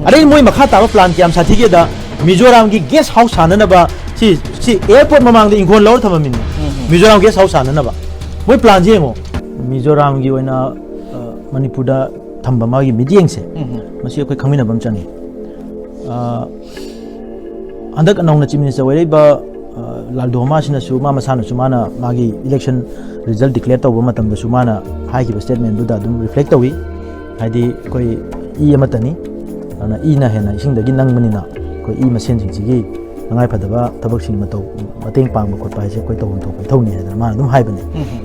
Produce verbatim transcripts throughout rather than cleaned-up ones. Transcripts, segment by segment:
ꯑꯗꯩ ꯃꯣꯏ ꯃꯈꯥ ꯇꯥꯕ ꯄ꯭ꯂꯥꯟ ꯀꯌꯥꯝ ꯁꯥꯊꯤꯒꯦꯗ, ꯃꯤꯖꯣꯔꯥꯝꯒꯤ ꯒꯦꯁ ꯍꯥꯎꯁ ꯁꯥꯅꯅꯕ, ꯁꯤ ꯁꯤ ꯑꯦꯌꯔꯄꯣꯔꯠ ꯃꯃꯥꯡꯗ ꯏꯪꯈꯣꯜ ꯂꯧꯔ ꯊꯝꯃꯝꯃꯤꯅꯤ꯫ ꯃꯤꯖꯣꯔꯥꯝ ꯒꯦꯁ ꯍꯥꯎꯁ ꯁꯥꯅꯅꯕ꯫ ꯃꯣꯏ ꯄ꯭ꯂꯥꯟꯁꯦ ꯌꯦꯡꯉꯣ꯫ ꯃꯤꯖꯣꯔꯥꯝꯒꯤ ꯑꯣꯏꯅ, ꯑ, ꯃꯅꯤꯄꯨꯔꯗ ꯊꯝꯕ ꯃꯥꯒꯤ ꯃꯤꯠꯌꯦꯡꯁꯦ, ꯃꯁꯤ ꯑꯩꯈꯣꯏ ꯈꯪꯃꯤꯟꯅꯕ ꯑꯃ ꯆꯪꯉꯤ꯫ ꯑ, ꯍꯟꯗꯛ ꯅꯧꯅ ꯆꯤꯐ ꯃꯤꯅꯤꯁꯇꯔ ꯑꯣꯏꯔꯛꯏꯕ, ꯑ, ꯂꯥꯜꯗꯣꯍꯃꯥꯁꯤꯅꯁꯨ, ꯃꯥ ꯃꯁꯥꯅꯁꯨ, ꯃꯥꯅ ꯃꯥꯒꯤ ꯏꯂꯦꯛꯁꯟ ꯔꯤꯖꯜ ꯗꯤꯀ꯭ꯂꯦꯌꯔ ꯇꯧꯕ ꯃꯇꯝꯗꯁꯨ ꯃꯥꯅ ꯍꯥꯏꯈꯤꯕ ꯁ꯭ꯇꯦꯠꯃꯦꯟꯗꯨꯗ ꯑꯗꯨꯝ ꯔꯤꯐ꯭ꯂꯦꯛ ꯇꯧꯏ꯫ ꯍꯥꯏꯗꯤ ꯑꯩꯈꯣꯏ ꯏ ꯑꯃꯠꯇꯅꯤ, ꯑꯗꯨꯅ ꯏꯅ ꯍꯦꯟꯅ ꯏꯁꯤꯡꯗꯒꯤ ꯅꯪꯕꯅꯤꯅ ꯑꯩꯈꯣꯏ ꯏ ꯃꯁꯦꯟꯁꯤꯡꯁꯤꯒꯤ ꯇꯉꯥꯏ ꯐꯗꯕ ꯊꯕꯛꯁꯤꯡ ꯃꯇꯧ ꯃꯇꯦꯡ ꯄꯥꯡꯕ ꯈꯣꯠꯄ ꯍꯥꯏꯁꯦ ꯑꯩꯈꯣꯏ ꯇꯧꯐꯝ ꯊꯣꯛꯄ ꯏꯊꯧꯅꯤ ꯍꯥꯏꯗꯅ ꯃꯥꯅ ꯑꯗꯨꯝ ꯍꯥꯏꯕꯅꯦ꯫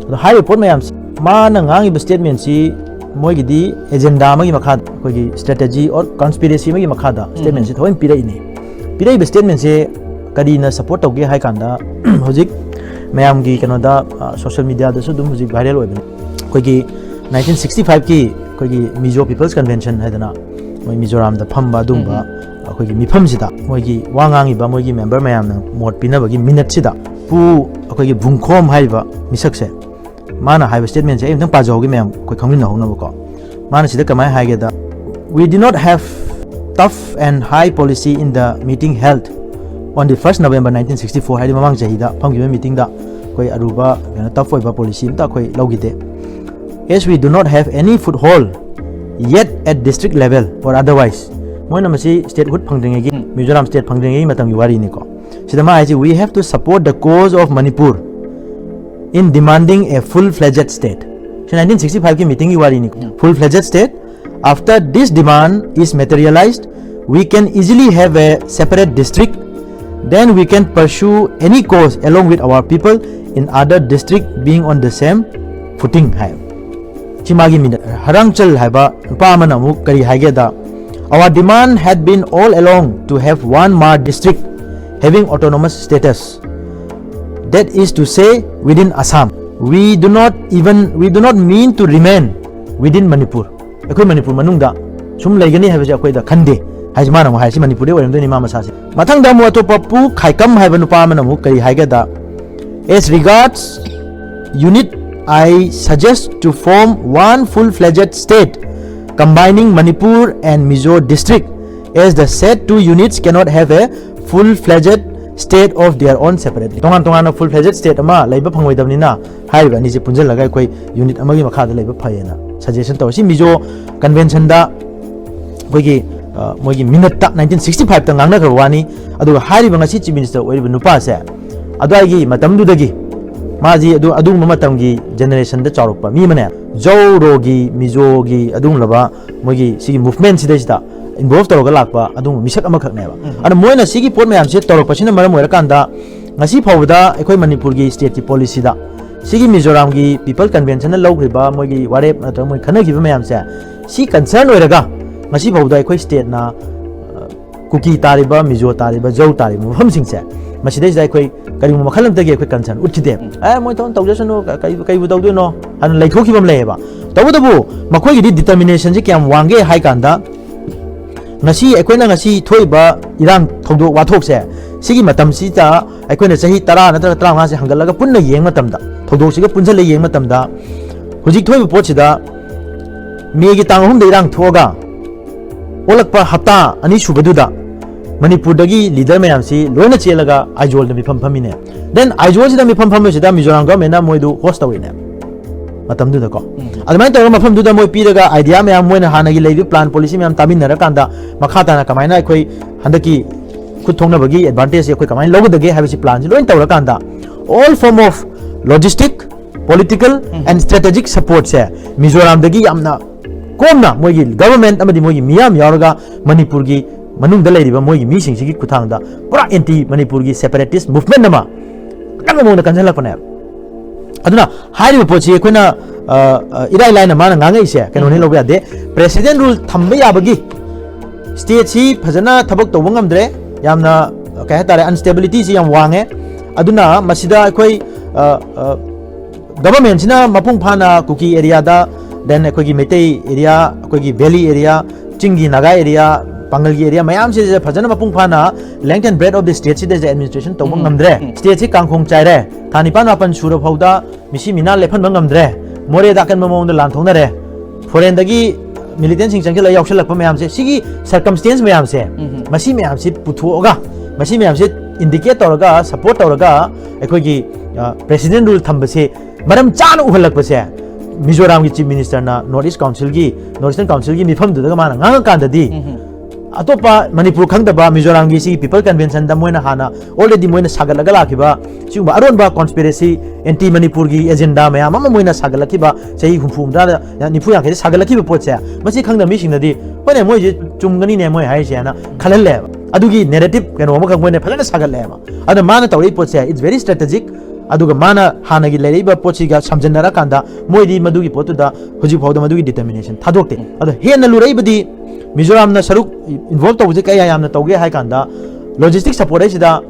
ꯑꯗꯣ ꯍꯥꯏꯔꯤꯕ ꯄꯣꯠ ꯃꯌꯥꯝꯁꯦ, ꯃꯥꯅ ꯉꯥꯡꯉꯤꯕ ꯁ꯭ꯇꯦꯠꯃꯦꯟꯁꯤ ꯃꯣꯏꯒꯤꯗꯤ ꯑꯦꯖꯦꯟꯗꯥ ꯑꯃꯒꯤ ꯃꯈꯥꯗ, ꯑꯩꯈꯣꯏꯒꯤ ꯁ꯭ꯇ꯭ꯔꯦꯇꯦꯖꯤ ꯑꯣꯔ ꯀꯟꯁꯄꯤꯔꯦꯁꯤ ꯑꯃꯒꯤ ꯃꯈꯥꯗ ꯁ꯭ꯇꯦꯠꯃꯦꯟꯁꯤ ꯊꯑꯣꯏꯅ ꯄꯤꯔꯛꯏꯅꯦ꯫ ꯄꯤꯔꯛꯏꯕ ꯁ꯭ꯇꯦꯠꯃꯦꯟꯁꯦ ꯀꯔꯤꯅ ꯁꯄꯣꯔꯠ ꯇꯧꯒꯦ ꯍꯥꯏ ꯀꯥꯟꯗ, ꯍꯧꯖꯤꯛ ꯃꯌꯥꯝꯒꯤ ꯀꯩꯅꯣꯗ, ꯑ, ꯁꯣꯁꯤꯌꯦꯜ ꯃꯤꯗꯤꯌꯥꯗꯁꯨ ꯑꯗꯨꯝ ꯍꯧꯖꯤꯛ ꯚꯥꯏꯔꯦꯜ ꯑꯣꯏꯕꯅꯦ꯫ ꯑꯩꯈꯣꯏꯒꯤ ꯅꯥꯏꯟꯇꯤꯟ ꯁꯤꯛꯁꯇꯤ ꯐꯥꯏꯚꯀꯤ ꯑꯩꯈꯣꯏꯒꯤ ꯃꯤꯖꯣ ꯄꯤꯄꯜꯁ ꯀꯟꯚꯦꯟꯁꯟ ꯍꯥꯏꯗꯅ ꯃꯣꯏ ꯃꯤꯖꯣꯔꯥꯝꯗ ꯐꯝꯕ ꯑꯗꯨꯒꯨꯝꯕ ꯑꯩꯈꯣꯏꯒꯤ ꯃꯤꯐꯝꯁꯤꯗ ꯃꯣꯏꯒꯤ ꯋꯥ ꯉꯥꯡꯉꯤꯕ ꯃꯣꯏꯒꯤ ꯃꯦꯝꯕꯔ ꯃꯌꯥꯝꯅ ꯃꯣꯠ ꯄꯤꯅꯕꯒꯤ ꯃꯤꯅꯠꯁꯤꯗ ꯄꯨ ꯑꯩꯈꯣꯏꯒꯤ ꯚꯨꯡꯈꯣꯝ ꯍꯥꯏꯔꯤꯕ ꯃꯤꯁꯛꯁꯦ, ꯃꯥꯅ ꯍꯥꯏꯕ ꯁ꯭ꯇꯦꯠꯃꯦꯟꯁꯦ ꯑꯩ ꯑꯝꯇꯪ ꯄꯥꯖꯍꯧꯒꯦ ꯃꯌꯥꯝ ꯑꯩꯈꯣꯏ ꯈꯪꯃꯤꯟꯅꯍꯧꯅꯕꯀꯣ꯫ ꯃꯥꯅ ꯁꯤꯗ ꯀꯃꯥꯏꯅ ꯍꯥꯏꯒꯦꯗ, "We do not have tough and high policy in the meeting held on the first November nineteen sixty-four", ꯍꯥꯏꯗꯤ ꯃꯃꯥꯡ ꯆꯍꯤꯗ ꯐꯝꯈꯤꯕ ꯃꯤꯇꯤꯡꯗ ꯑꯩꯈꯣꯏ ꯑꯔꯨꯕ ꯀꯩꯅꯣ ꯇꯐ ꯑꯣꯏꯕ ꯄꯣꯂꯤꯁꯤ ꯑꯝꯇ ꯑꯩꯈꯣꯏ ꯂꯧꯈꯤꯗꯦ꯫ "As we do not have any foothold yet at district level or otherwise", ꯃꯣꯏꯅ ꯃꯁꯤ ꯁ꯭ꯇꯦꯠꯍꯨꯗ ꯐꯪꯗ꯭ꯔꯤꯉꯩꯒꯤ, ꯃꯤꯖꯣꯔꯥꯝ ꯁ꯭ꯇꯦꯠ ꯐꯪꯗ꯭ꯔꯤꯉꯩꯒꯤ ꯃꯇꯝꯒꯤ ꯋꯥꯔꯤꯅꯤꯀꯣ꯫ ꯁꯤꯗ ꯃꯥ ꯍꯥꯏꯁꯤ, "We have to support the cause of Manipur in demanding a full-fledged state." ꯁꯤ ꯅꯥꯏꯟꯇꯤꯟ ꯁꯤꯛꯁꯇꯤ ꯐꯥꯏꯚꯀꯤ ꯃꯤꯇꯤꯡꯒꯤ ꯋꯥꯔꯤꯅꯤ꯫ "Full-fledged state. After this demand is materialized, we can easily have a separate district. Then we can pursue any cause along with our people in other district being on the same footing" ꯍꯥꯏ꯫ ꯁꯤ ꯃꯥꯒꯤ minute. ꯍꯔꯥꯡꯆꯜ ꯍꯥꯏꯕ ꯅꯨꯄꯥ ꯑꯃꯅ ꯑꯃꯨꯛ ꯀꯔꯤ ꯍꯥꯏꯒꯦꯗ, "Our demand had been all along to have one Hmar district having autonomous status. That is to say, within Assam. We do not even, we do not mean to remain within Manipur." ꯑꯩꯈꯣꯏ ꯃꯅꯤꯄꯨꯔ ꯃꯅꯨꯡꯗ ꯁꯨꯝ ꯂꯩꯒꯅꯤ ꯍꯥꯏꯕꯁꯦ ꯑꯩꯈꯣꯏꯗ ꯈꯟꯗꯦ ꯍꯥꯏꯁꯦ ꯃꯥꯅ ꯑꯃꯨꯛ ꯍꯥꯏ꯫ ꯁꯤ ꯃꯅꯤꯄꯨꯔꯗꯩ ꯑꯣꯏꯔꯝꯗꯣꯏꯅꯤ ꯃꯥ ꯃꯁꯥꯁꯦ꯫ ꯃꯊꯪꯗ ꯑꯃꯨꯛ ꯑꯇꯣꯞꯄ ꯄꯨ ꯈꯥꯏꯀꯝ ꯍꯥꯏꯕ ꯅꯨꯄꯥ ꯑꯃꯅ ꯑꯃꯨꯛ ꯀꯔꯤ ꯍꯥꯏꯒꯦꯗ, "As regards unit, I suggest to form one full-fledged state combining Manipur and Mizo district as the said two units cannot have a full-fledged state of their own separately. ꯇꯣꯉꯥꯟ ꯇꯣꯉꯥꯟꯅ full-fledged state ꯑꯃ ꯂꯩꯕ ꯐꯪꯉꯣꯏꯗꯕꯅꯤꯅ, ꯍꯥꯏꯔꯤꯕ ꯑꯅꯤꯁꯦ ꯄꯨꯟꯁꯤꯜꯂꯒ ꯑꯩꯈꯣꯏ unit ꯑꯃꯒꯤ ꯃꯈꯥꯗ ꯂꯩꯕ ꯐꯩꯌꯦꯅ suggestion ꯇꯧꯋꯤ꯫ ꯁꯤ ꯃꯤꯖꯣ convention-ꯗ ꯑꯩꯈꯣꯏꯒꯤ, ꯑ, ꯃꯣꯏꯒꯤ minute-ꯇ nineteen sixty five-ꯇ ꯉꯥꯡꯅꯈ꯭ꯔꯕ ꯋꯥꯅꯤ꯫ ꯑꯗꯨꯒ ꯍꯥꯏꯔꯤꯕ ꯉꯁꯤ Chief Minister ꯑꯣꯏꯔꯤꯕ ꯅꯨꯄꯥꯁꯦ, ꯑꯗꯨꯋꯥꯏꯒꯤ ꯃꯇꯝꯗꯨꯗꯒꯤ ꯃꯥꯁꯤ ꯑꯗꯨ, ꯑꯗꯨꯒꯨꯝꯕ ꯃꯇꯝꯒꯤ generation-ꯗ ꯆꯥꯎꯔꯛꯄ ꯃꯤ ꯑꯃꯅꯦ꯫ ꯖꯧꯔꯣꯒꯤ, ꯃꯤꯖꯣꯒꯤ ꯑꯗꯨꯒꯨꯝꯂꯕ ꯃꯣꯏꯒꯤ ꯁꯤꯒꯤ movement-ꯁꯤꯗꯩꯁꯤꯗ involve ꯇꯧꯔꯒ ꯂꯥꯛꯄ ꯑꯗꯨꯒꯨꯝꯕ ꯃꯤꯁꯛ ꯑꯃꯈꯛꯅꯦꯕ꯫ ꯎꯝ꯫ ꯑꯗꯨꯅ ꯃꯣꯏꯅ ꯁꯤꯒꯤ ꯄꯣꯠ ꯃꯌꯥꯝꯁꯦ ꯇꯧꯔꯛꯄꯁꯤꯅ ꯃꯔꯝ ꯑꯣꯏꯔꯀꯥꯟꯗ ꯉꯁꯤ ꯐꯥꯎꯕꯗ ꯑꯩꯈꯣꯏ ꯃꯅꯤꯄꯨꯔꯒꯤ state-ꯀꯤ policy-ꯗ ꯁꯤꯒꯤ ꯃꯤꯖꯣꯔꯥꯝꯒꯤ People Convention-ꯅ ꯂꯧꯈ꯭ꯔꯤꯕ ꯃꯣꯏꯒꯤ ꯋꯥꯔꯦꯞ ꯅꯠꯇ꯭ꯔꯒ ꯃꯣꯏ ꯈꯟꯅꯈꯤꯕ ꯃꯌꯥꯝꯁꯦ, ꯁꯤ concern ꯑꯣꯏꯔꯒ ꯉꯁꯤ ꯐꯥꯎꯕꯗ ꯑꯩꯈꯣꯏ state-ꯅ, ꯑ, ꯀꯨꯀꯤ ꯇꯥꯔꯤꯕ, ꯃꯤꯖꯣ ꯇꯥꯔꯤꯕ, ꯖꯧ ꯇꯥꯔꯤꯕ ꯃꯐꯝꯁꯤꯡꯁꯦ, ꯃꯁꯤꯗꯩꯁꯤꯗ ꯑꯩꯈꯣꯏ ꯀꯔꯤꯒꯨꯝꯕ ꯃꯈꯜ ꯑꯃꯠꯇꯒꯤ ꯑꯩꯈꯣꯏ concern ꯎꯠꯈꯤꯗꯦ꯫ ꯎꯝ꯫ "ꯑꯦ, ꯃꯣꯏ ꯊꯕꯛ ꯇꯧꯖꯁꯅꯨ, ꯀ-, ꯀꯩ-, ꯀꯩꯕꯨ ꯇꯧꯗꯣꯏꯅꯣ?" ꯍꯥꯏꯅ ꯂꯩꯊꯣꯛꯈꯤꯕ ꯑꯃ ꯂꯩꯌꯦꯕ꯫ ꯇꯧꯕꯇꯕꯨ ꯃꯈꯣꯏꯒꯤꯗꯤ determination-ꯁꯦ ꯀꯌꯥꯝ ꯋꯥꯡꯒꯦ ꯍꯥꯏ ꯀꯥꯟꯗ, ꯉꯁꯤ ꯑꯩꯈꯣꯏꯅ ꯉꯁꯤ ꯊꯣꯛꯏꯕ ꯏꯔꯥꯡ ꯊꯧꯗꯣꯛ ꯋꯥꯊꯣꯛꯁꯦ, ꯁꯤꯒꯤ ꯃꯇꯝꯁꯤꯗ ꯑꯩꯈꯣꯏꯅ ꯆꯍꯤ ꯇꯔꯥ ꯅꯠꯇ꯭ꯔꯒ ꯇꯔꯥꯃꯉꯥꯁꯦ ꯍꯟꯒꯠꯂꯒ ꯄꯨꯟꯅ ꯌꯦꯡꯕ ꯃꯇꯝꯗ, ꯊꯧꯗꯣꯛꯁꯤꯒ ꯄꯨꯟꯁꯤꯜꯂ ꯌꯦꯡꯕ ꯃꯇꯝꯗ, ꯍꯧꯖꯤꯛ ꯊꯣꯛꯏꯕ ꯄꯣꯠꯁꯤꯗ ꯃꯦꯒꯤ ꯇꯥꯡ ꯑꯍꯨꯝꯗ ꯏꯔꯥꯡ ꯊꯣꯛꯑꯒ ꯑꯣꯜꯂꯛꯄ ꯍꯞꯇꯥ ꯑꯅꯤ ꯁꯨꯕꯗꯨꯗ ꯃꯅꯤꯄꯨꯔꯗꯒꯤ leader ꯃꯌꯥꯝꯁꯤ ꯂꯣꯏꯅ ꯆꯦꯜꯂꯒ ꯑꯥꯏꯖꯣꯜꯗ ꯃꯤꯐꯝ ꯐꯝꯃꯤꯅꯦ꯫ Then ꯑꯥꯏꯖꯣꯜꯁꯤꯗ ꯃꯤꯐꯝ ꯐꯝꯕꯁꯤꯗ ꯃꯤꯖꯣꯔꯥꯝ government-ꯅ ꯃꯣꯏꯗꯨ host ꯇꯧꯔꯤꯅꯦ ꯃꯇꯝꯗꯨꯗꯀꯣ꯫ ꯎꯝ꯫ ꯑꯗꯨꯃꯥꯏꯅ ꯇꯧꯔꯒ ꯃꯐꯝꯗꯨꯗ ꯃꯣꯏ ꯄꯤꯔꯒ idea ꯃꯌꯥꯝ, ꯃꯣꯏꯅ ꯍꯥꯟꯅꯒꯤ ꯂꯩꯔꯤꯕ plan policy ꯃꯌꯥꯝ ꯇꯥꯃꯤꯟꯅꯔꯀꯥꯟꯗ ꯃꯈꯥ ꯇꯥꯅ ꯀꯃꯥꯏꯅ ꯑꯩꯈꯣꯏ ꯍꯟꯗꯛꯀꯤ ꯈꯨꯠ ꯊꯣꯛꯅꯕꯒꯤ advantage-ꯁꯦ ꯑꯩꯈꯣꯏ ꯀꯃꯥꯏꯅ ꯂꯧꯒꯗꯒꯦ ꯍꯥꯏꯕꯁꯤ plan-ꯁꯤ ꯂꯣꯏꯅ ꯇꯧꯔꯀꯥꯟꯗ all form of logistic, political um. and strategic support-ꯁꯦ ꯃꯤꯖꯣꯔꯥꯝꯗꯒꯤ ꯌꯥꯝꯅ ꯀꯣꯝꯅ ꯃꯣꯏꯒꯤ government ꯑꯃꯗꯤ ꯃꯣꯏꯒꯤ ꯃꯤꯌꯥꯝ ꯌꯥꯎꯔꯒ ꯃꯅꯤꯄꯨꯔꯒꯤ ꯃꯅꯨꯡꯗ ꯂꯩꯔꯤꯕ ꯃꯣꯏꯒꯤ ꯃꯤꯁꯤꯡꯁꯤꯒꯤ ꯈꯨꯠꯊꯥꯡꯗ ꯄꯨꯔꯥ anti ꯃꯅꯤꯄꯨꯔꯒꯤ separatist movement ꯑꯃ ꯑꯀꯟꯕ ꯃꯑꯣꯡꯗ ꯀꯟꯁꯤꯜꯂꯛꯄꯅꯦꯕ꯫ ꯑꯗꯨꯅ ꯍꯥꯏꯔꯤꯕ ꯄꯣꯠꯁꯤ ꯑꯩꯈꯣꯏꯅ, ꯑ, ꯑ, ꯏꯔꯥꯏ ꯂꯥꯏꯅ ꯃꯥꯅ ꯉꯥꯡꯉꯛꯏꯁꯦ ꯀꯩꯅꯣꯅꯤ ꯎꯝ꯫ ꯂꯧꯕ ꯌꯥꯗꯦ꯫ President rule ꯊꯝꯕ ꯌꯥꯕꯒꯤ state-ꯁꯤ ꯐꯖꯅ ꯊꯕꯛ ꯇꯧꯕ ꯉꯝꯗ꯭ꯔꯦ, ꯌꯥꯝꯅ, ꯀꯩ ꯍꯥꯏꯇꯥꯔꯦ, instability-ꯁꯤ ꯌꯥꯝ ꯋꯥꯡꯉꯦ꯫ ꯑꯗꯨꯅ ꯃꯁꯤꯗ ꯑꯩꯈꯣꯏ, ꯑ, ꯑ, government-ꯁꯤꯅ ꯃꯄꯨꯡ ꯐꯥꯅ ꯀꯨꯀꯤ area-ꯗ, then ꯑꯩꯈꯣꯏꯒꯤ ꯃꯩꯇꯩ area, ꯑꯩꯈꯣꯏꯒꯤ valley area, ꯆꯤꯡꯒꯤ ꯅꯥꯒꯥ area, ꯄꯥꯡꯒꯜꯒꯤ area ꯃꯌꯥꯝꯁꯤꯗ ꯐꯖꯅ ꯃꯄꯨꯡ ꯐꯥꯅ length and breadth of the state-ꯁꯤꯗ administration ꯇꯧꯕ ꯎꯝ, ꯉꯝꯗ꯭ꯔꯦ꯫ ꯎꯝ꯫ State-ꯁꯤ ꯀꯥꯡꯈꯣꯡ ꯆꯥꯏꯔꯦ꯫ ꯊꯥ ꯅꯤꯄꯥꯟ ꯃꯥꯄꯟ ꯁꯨꯔ ꯐꯥꯎꯗ ꯃꯤꯁꯤ ꯃꯤꯅꯥ ꯂꯦꯞꯍꯟꯕ ꯉꯝꯗ꯭ꯔꯦ꯫ ꯃꯣꯔꯦꯗ ꯑꯀꯟꯕ ꯃꯑꯣꯡꯗ ꯂꯥꯟ ꯊꯣꯛꯅꯔꯦ꯫ Foreign-ꯗꯒꯤ ꯃꯤꯂꯤꯇꯦꯟꯁꯤꯡ ꯆꯪꯁꯤꯜꯂꯒ ꯌꯥꯎꯁꯜꯂꯛꯄ ꯃꯌꯥꯝꯁꯦ, ꯁꯤꯒꯤ ꯁꯔꯀꯝꯁꯇꯦꯟꯁ ꯃꯌꯥꯝꯁꯦ, ꯃꯁꯤ ꯃꯌꯥꯝꯁꯤ ꯄꯨꯊꯣꯛꯑꯒ, ꯃꯁꯤ ꯃꯌꯥꯝꯁꯦ ꯏꯟꯗꯤꯀꯦꯠ ꯇꯧꯔꯒ, ꯁꯄꯣꯔꯠ ꯇꯧꯔꯒ, ꯑꯩꯈꯣꯏꯒꯤ ꯄ꯭ꯔꯦꯁꯤꯗꯦꯟ ꯔꯨꯜ ꯊꯝꯕꯁꯦ ꯃꯔꯝ ꯆꯥꯅ ꯎꯍꯜꯂꯛꯄꯁꯦ, ꯃꯤꯖꯣꯔꯥꯝꯒꯤ ꯆꯤꯐ ꯃꯤꯅꯤꯁꯇꯔꯅ ꯅꯣꯔꯠ ꯏꯁ ꯀꯥꯎꯟꯁꯤꯜꯒꯤ, ꯅꯣꯔꯠ ꯏꯁꯇꯔꯟ ꯀꯥꯎꯟꯁꯤꯜꯒꯤ ꯃꯤꯐꯝꯗꯨꯗꯒ ꯃꯥꯅ ꯉꯥꯡꯉꯀꯥꯟꯗꯗꯤ, ꯑꯇꯣꯞꯄ ꯃꯅꯤꯄꯨꯔ ꯈꯪꯗꯕ ꯃꯤꯖꯣꯔꯥꯝꯒꯤ ꯁꯤꯒꯤ ꯄꯤꯄꯜ ꯀꯟꯚꯦꯟꯁꯟꯗ ꯃꯣꯏꯅ ꯍꯥꯟꯅ already ꯃꯣꯏꯅ ꯁꯥꯒꯠꯂꯒ ꯂꯥꯛꯈꯤꯕ ꯁꯤꯒꯨꯝꯕ ꯑꯔꯣꯟꯕ ꯀꯣꯟꯁꯄꯤꯔꯦꯁꯤ, ꯑꯦꯟꯇꯤ ꯃꯅꯤꯄꯨꯔꯒꯤ ꯑꯦꯖꯦꯟꯗꯥ ꯃꯌꯥꯝ ꯑꯃ ꯃꯣꯏꯅ ꯁꯥꯒꯠꯂꯛꯈꯤꯕ, ꯆꯍꯤ ꯍꯨꯝꯐꯨ ꯍꯨꯝꯗ꯭ꯔꯥꯗ, ꯅꯤꯐꯨ ꯌꯥꯡꯈꯩꯗ ꯁꯥꯒꯠꯂꯛꯈꯤꯕ ꯄꯣꯠꯁꯦ, ꯃꯁꯤ ꯈꯪꯗꯕ ꯃꯤꯁꯤꯡꯅꯗꯤ, "ꯍꯣꯏꯅꯦ, ꯃꯣꯏꯁꯦ ꯆꯨꯝꯒꯅꯤꯅꯦ ꯃꯣꯏ ꯍꯥꯏꯔꯤꯁꯦ" ꯍꯥꯏꯅ ꯈꯜꯍꯜꯂꯦꯕ꯫ ꯑꯗꯨꯒꯤ ꯅꯦꯔꯦꯇꯤꯞ ꯀꯩꯅꯣ ꯑꯃꯈꯛ ꯃꯣꯏꯅ ꯐꯖꯅ ꯁꯥꯒꯠꯂꯦꯕ꯫ ꯑꯗꯨꯅ ꯃꯥꯅ ꯇꯧꯔꯛꯏ ꯄꯣꯠꯁꯦ, it's very strategic꯫ ꯑꯗꯨꯒ ꯃꯥꯅ ꯍꯥꯟꯅꯒꯤ ꯂꯩꯔꯛꯏꯕ ꯄꯣꯠꯁꯤꯒ ꯁꯝꯖꯟꯅꯔꯀꯥꯟꯗ, ꯃꯣꯏꯗꯤ ꯃꯗꯨꯒꯤ ꯄꯣꯠꯇꯨꯗ ꯍꯧꯖꯤꯛ ꯐꯥꯎꯗ ꯃꯗꯨꯒꯤ ꯗꯤꯇꯔꯃꯤꯅꯦꯁꯟ ꯊꯥꯗꯣꯛꯇꯦ꯫ ꯑꯗꯣ ꯍꯦꯟꯅ ꯂꯨꯔꯛꯏꯕꯗꯤ, ꯃꯤꯖꯣꯔꯥꯝꯅ ꯁꯔꯨꯛ ꯏꯟꯚꯣꯜꯕ ꯇꯧꯕꯁꯦ ꯀꯌꯥ ꯌꯥꯝꯅ ꯇꯧꯒꯦ ꯍꯥꯏ ꯀꯥꯟꯗ, ꯂꯣꯖꯤꯁꯇꯤꯛ ꯁꯄꯣꯔꯠ ꯍꯥꯏꯁꯤꯗ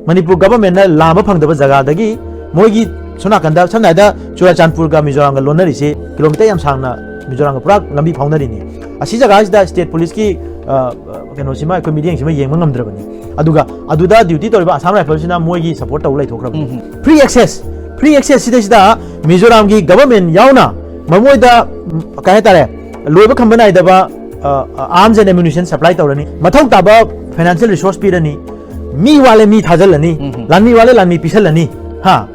ꯃꯅꯤꯄꯨꯔ ꯒꯚꯔꯟꯃꯦꯟꯠꯅ ꯂꯥꯝꯕ ꯐꯪꯗꯕ ꯖꯒꯥꯗꯒꯤ ꯃꯣꯏꯒꯤ ꯁꯣꯝ ꯅꯥꯀꯟꯗ, ꯁꯝꯅ ꯍꯥꯏꯔꯕꯗ, ꯆꯨꯔꯥꯆꯥꯟꯄꯨꯔꯒ ꯃꯤꯖꯣꯔꯥꯝꯒ ꯂꯣꯟꯅꯔꯤꯁꯤ ꯀꯤꯂꯣꯃꯤꯇꯔ ꯌꯥꯝ ꯁꯥꯡꯅ ꯃꯤꯖꯣꯔꯥꯝꯒ ꯄꯨꯔꯥ ꯂꯝꯕꯤ ꯐꯥꯎꯅꯔꯤꯅꯤ꯫ ꯑꯁꯤ ꯖꯒꯥꯁꯤꯗ ꯁ꯭ꯇꯦꯠ ꯄꯨꯂꯤꯁꯀꯤ, ꯑ, ꯀꯩꯅꯣꯁꯤꯃ, ꯑꯩꯈꯣꯏ ꯃꯤꯠꯌꯦꯡꯁꯤꯃ ꯌꯦꯡꯕ ꯉꯝꯗ꯭ꯔꯕꯅꯤ꯫ ꯑꯗꯨꯒ ꯑꯗꯨꯗ ꯗ꯭ꯌꯨꯇꯤ ꯇꯧꯔꯤꯕ ꯑꯁꯥꯝ ꯔꯥꯏꯐꯜꯁꯤꯅ ꯃꯣꯏꯒꯤ ꯁꯄꯣꯔꯠ ꯇꯧ ꯂꯩꯊꯣꯛꯈ꯭ꯔꯕꯅꯤ꯫ ꯐ꯭ꯔꯤ ꯑꯦꯛꯁꯦꯁ, ꯐ꯭ꯔꯤ ꯑꯦꯛꯁꯦꯁ ꯁꯤꯗꯩꯁꯤꯗ ꯃꯤꯖꯣꯔꯥꯝꯒꯤ ꯒꯚꯔꯟꯃꯦꯟꯠ ꯌꯥꯎꯅ ꯃꯃꯣꯏꯗ, ꯎꯝ, ꯀꯩ ꯍꯥꯏꯇꯥꯔꯦ, ꯂꯣꯏꯕ ꯈꯝꯕ ꯅꯥꯏꯗꯕ, ꯑ, ꯑ, ꯑꯥꯔꯝꯁ ꯑꯦꯟ ꯑꯦꯃꯨꯅꯤꯁꯟ ꯁꯄ꯭ꯂꯥꯏ ꯇꯧꯔꯅꯤ, ꯃꯊꯧ ꯇꯥꯕ ꯐꯥꯏꯅꯥꯟꯁꯤꯌꯦꯜ ꯔꯤꯁꯣꯔꯁ ꯄꯤꯔꯅꯤ, ꯃꯤ ꯋꯥꯠꯂꯦ ꯃꯤ ꯊꯥꯖꯤꯜꯂꯅꯤ, ꯂꯥꯟꯃꯤ ꯋꯥꯠꯂꯦ ꯂꯥꯟꯃꯤ ꯄꯤꯁꯜꯂꯅꯤ꯫ ꯍꯥ,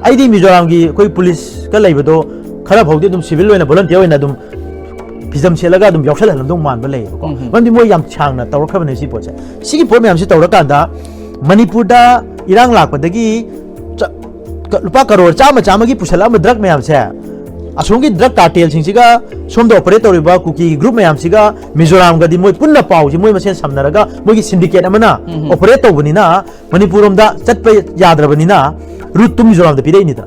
ꯑꯩꯗꯤ ꯃꯤꯖꯣꯔꯥꯝꯒꯤ ꯑꯩꯈꯣꯏ ꯄꯨꯂꯤꯁꯀ ꯂꯩꯕꯗꯣ ꯈꯔ ꯐꯥꯎꯗꯤ ꯑꯗꯨꯝ ꯁꯤꯚꯤꯜ ꯑꯣꯏꯅ, ꯚꯣꯂꯟꯇꯤꯌꯔ ꯑꯣꯏꯅ ꯑꯗꯨꯝ ꯐꯤꯖꯝ ꯁꯦꯠꯂꯒ ꯑꯗꯨꯝ ꯌꯥꯎꯁꯜꯍꯜꯂꯝꯗꯧ ꯃꯥꯟꯕ ꯂꯩꯌꯦꯕꯀꯣ꯫ ꯃꯔꯝꯗꯤ ꯃꯣꯏ ꯌꯥꯝ ꯁꯥꯡꯅ ꯇꯧꯔꯛꯈ꯭ꯔꯕꯅꯦ ꯁꯤ ꯄꯣꯠꯁꯦ꯫ ꯁꯤꯒꯤ ꯄꯣꯠ ꯃꯌꯥꯝꯁꯤ ꯇꯧꯔꯀꯥꯟꯗ ꯃꯅꯤꯄꯨꯔꯗ ꯏꯔꯥꯡ ꯂꯥꯛꯄꯗꯒꯤ ꯆ-, ꯀ-, ꯂꯨꯄꯥ ꯀꯔꯣꯔ ꯆꯥꯝꯃ ꯆꯥꯝꯃꯒꯤ ꯄꯨꯁꯜꯂꯛꯑꯝꯕ ꯗ꯭ꯔꯒ ꯃꯌꯥꯝꯁꯦ, ꯑꯁꯣꯝꯒꯤ ꯗ꯭ꯔꯒ ꯀꯥꯔꯇꯦꯜꯁꯤꯡꯁꯤꯒ ꯁꯣꯝꯗ ꯑꯣꯄꯔꯦꯠ ꯇꯧꯔꯤꯕ ꯀꯨꯀꯤꯒꯤ ꯒ꯭ꯔꯨꯞ ꯃꯌꯥꯝꯁꯤꯒ ꯃꯤꯖꯣꯔꯥꯝꯒꯗꯤ ꯃꯣꯏ ꯄꯨꯟꯅ ꯄꯥꯎꯁꯤ ꯃꯣꯏ ꯃꯁꯦꯟ ꯁꯝꯅꯔꯒ ꯃꯣꯏꯒꯤ ꯁꯤꯟꯗꯤꯀꯦꯠ ꯑꯃꯅ ꯑꯣꯄꯔꯦꯠ ꯇꯧꯕꯅꯤꯅ, ꯃꯅꯤꯄꯨꯔ ꯔꯣꯝꯗ ꯆꯠꯄ ꯌꯥꯗ꯭ꯔꯕꯅꯤꯅ, ꯔꯨꯠꯇꯨ ꯃꯤꯖꯣꯔꯥꯝꯗ ꯄꯤꯔꯛꯏꯅꯤꯗ꯫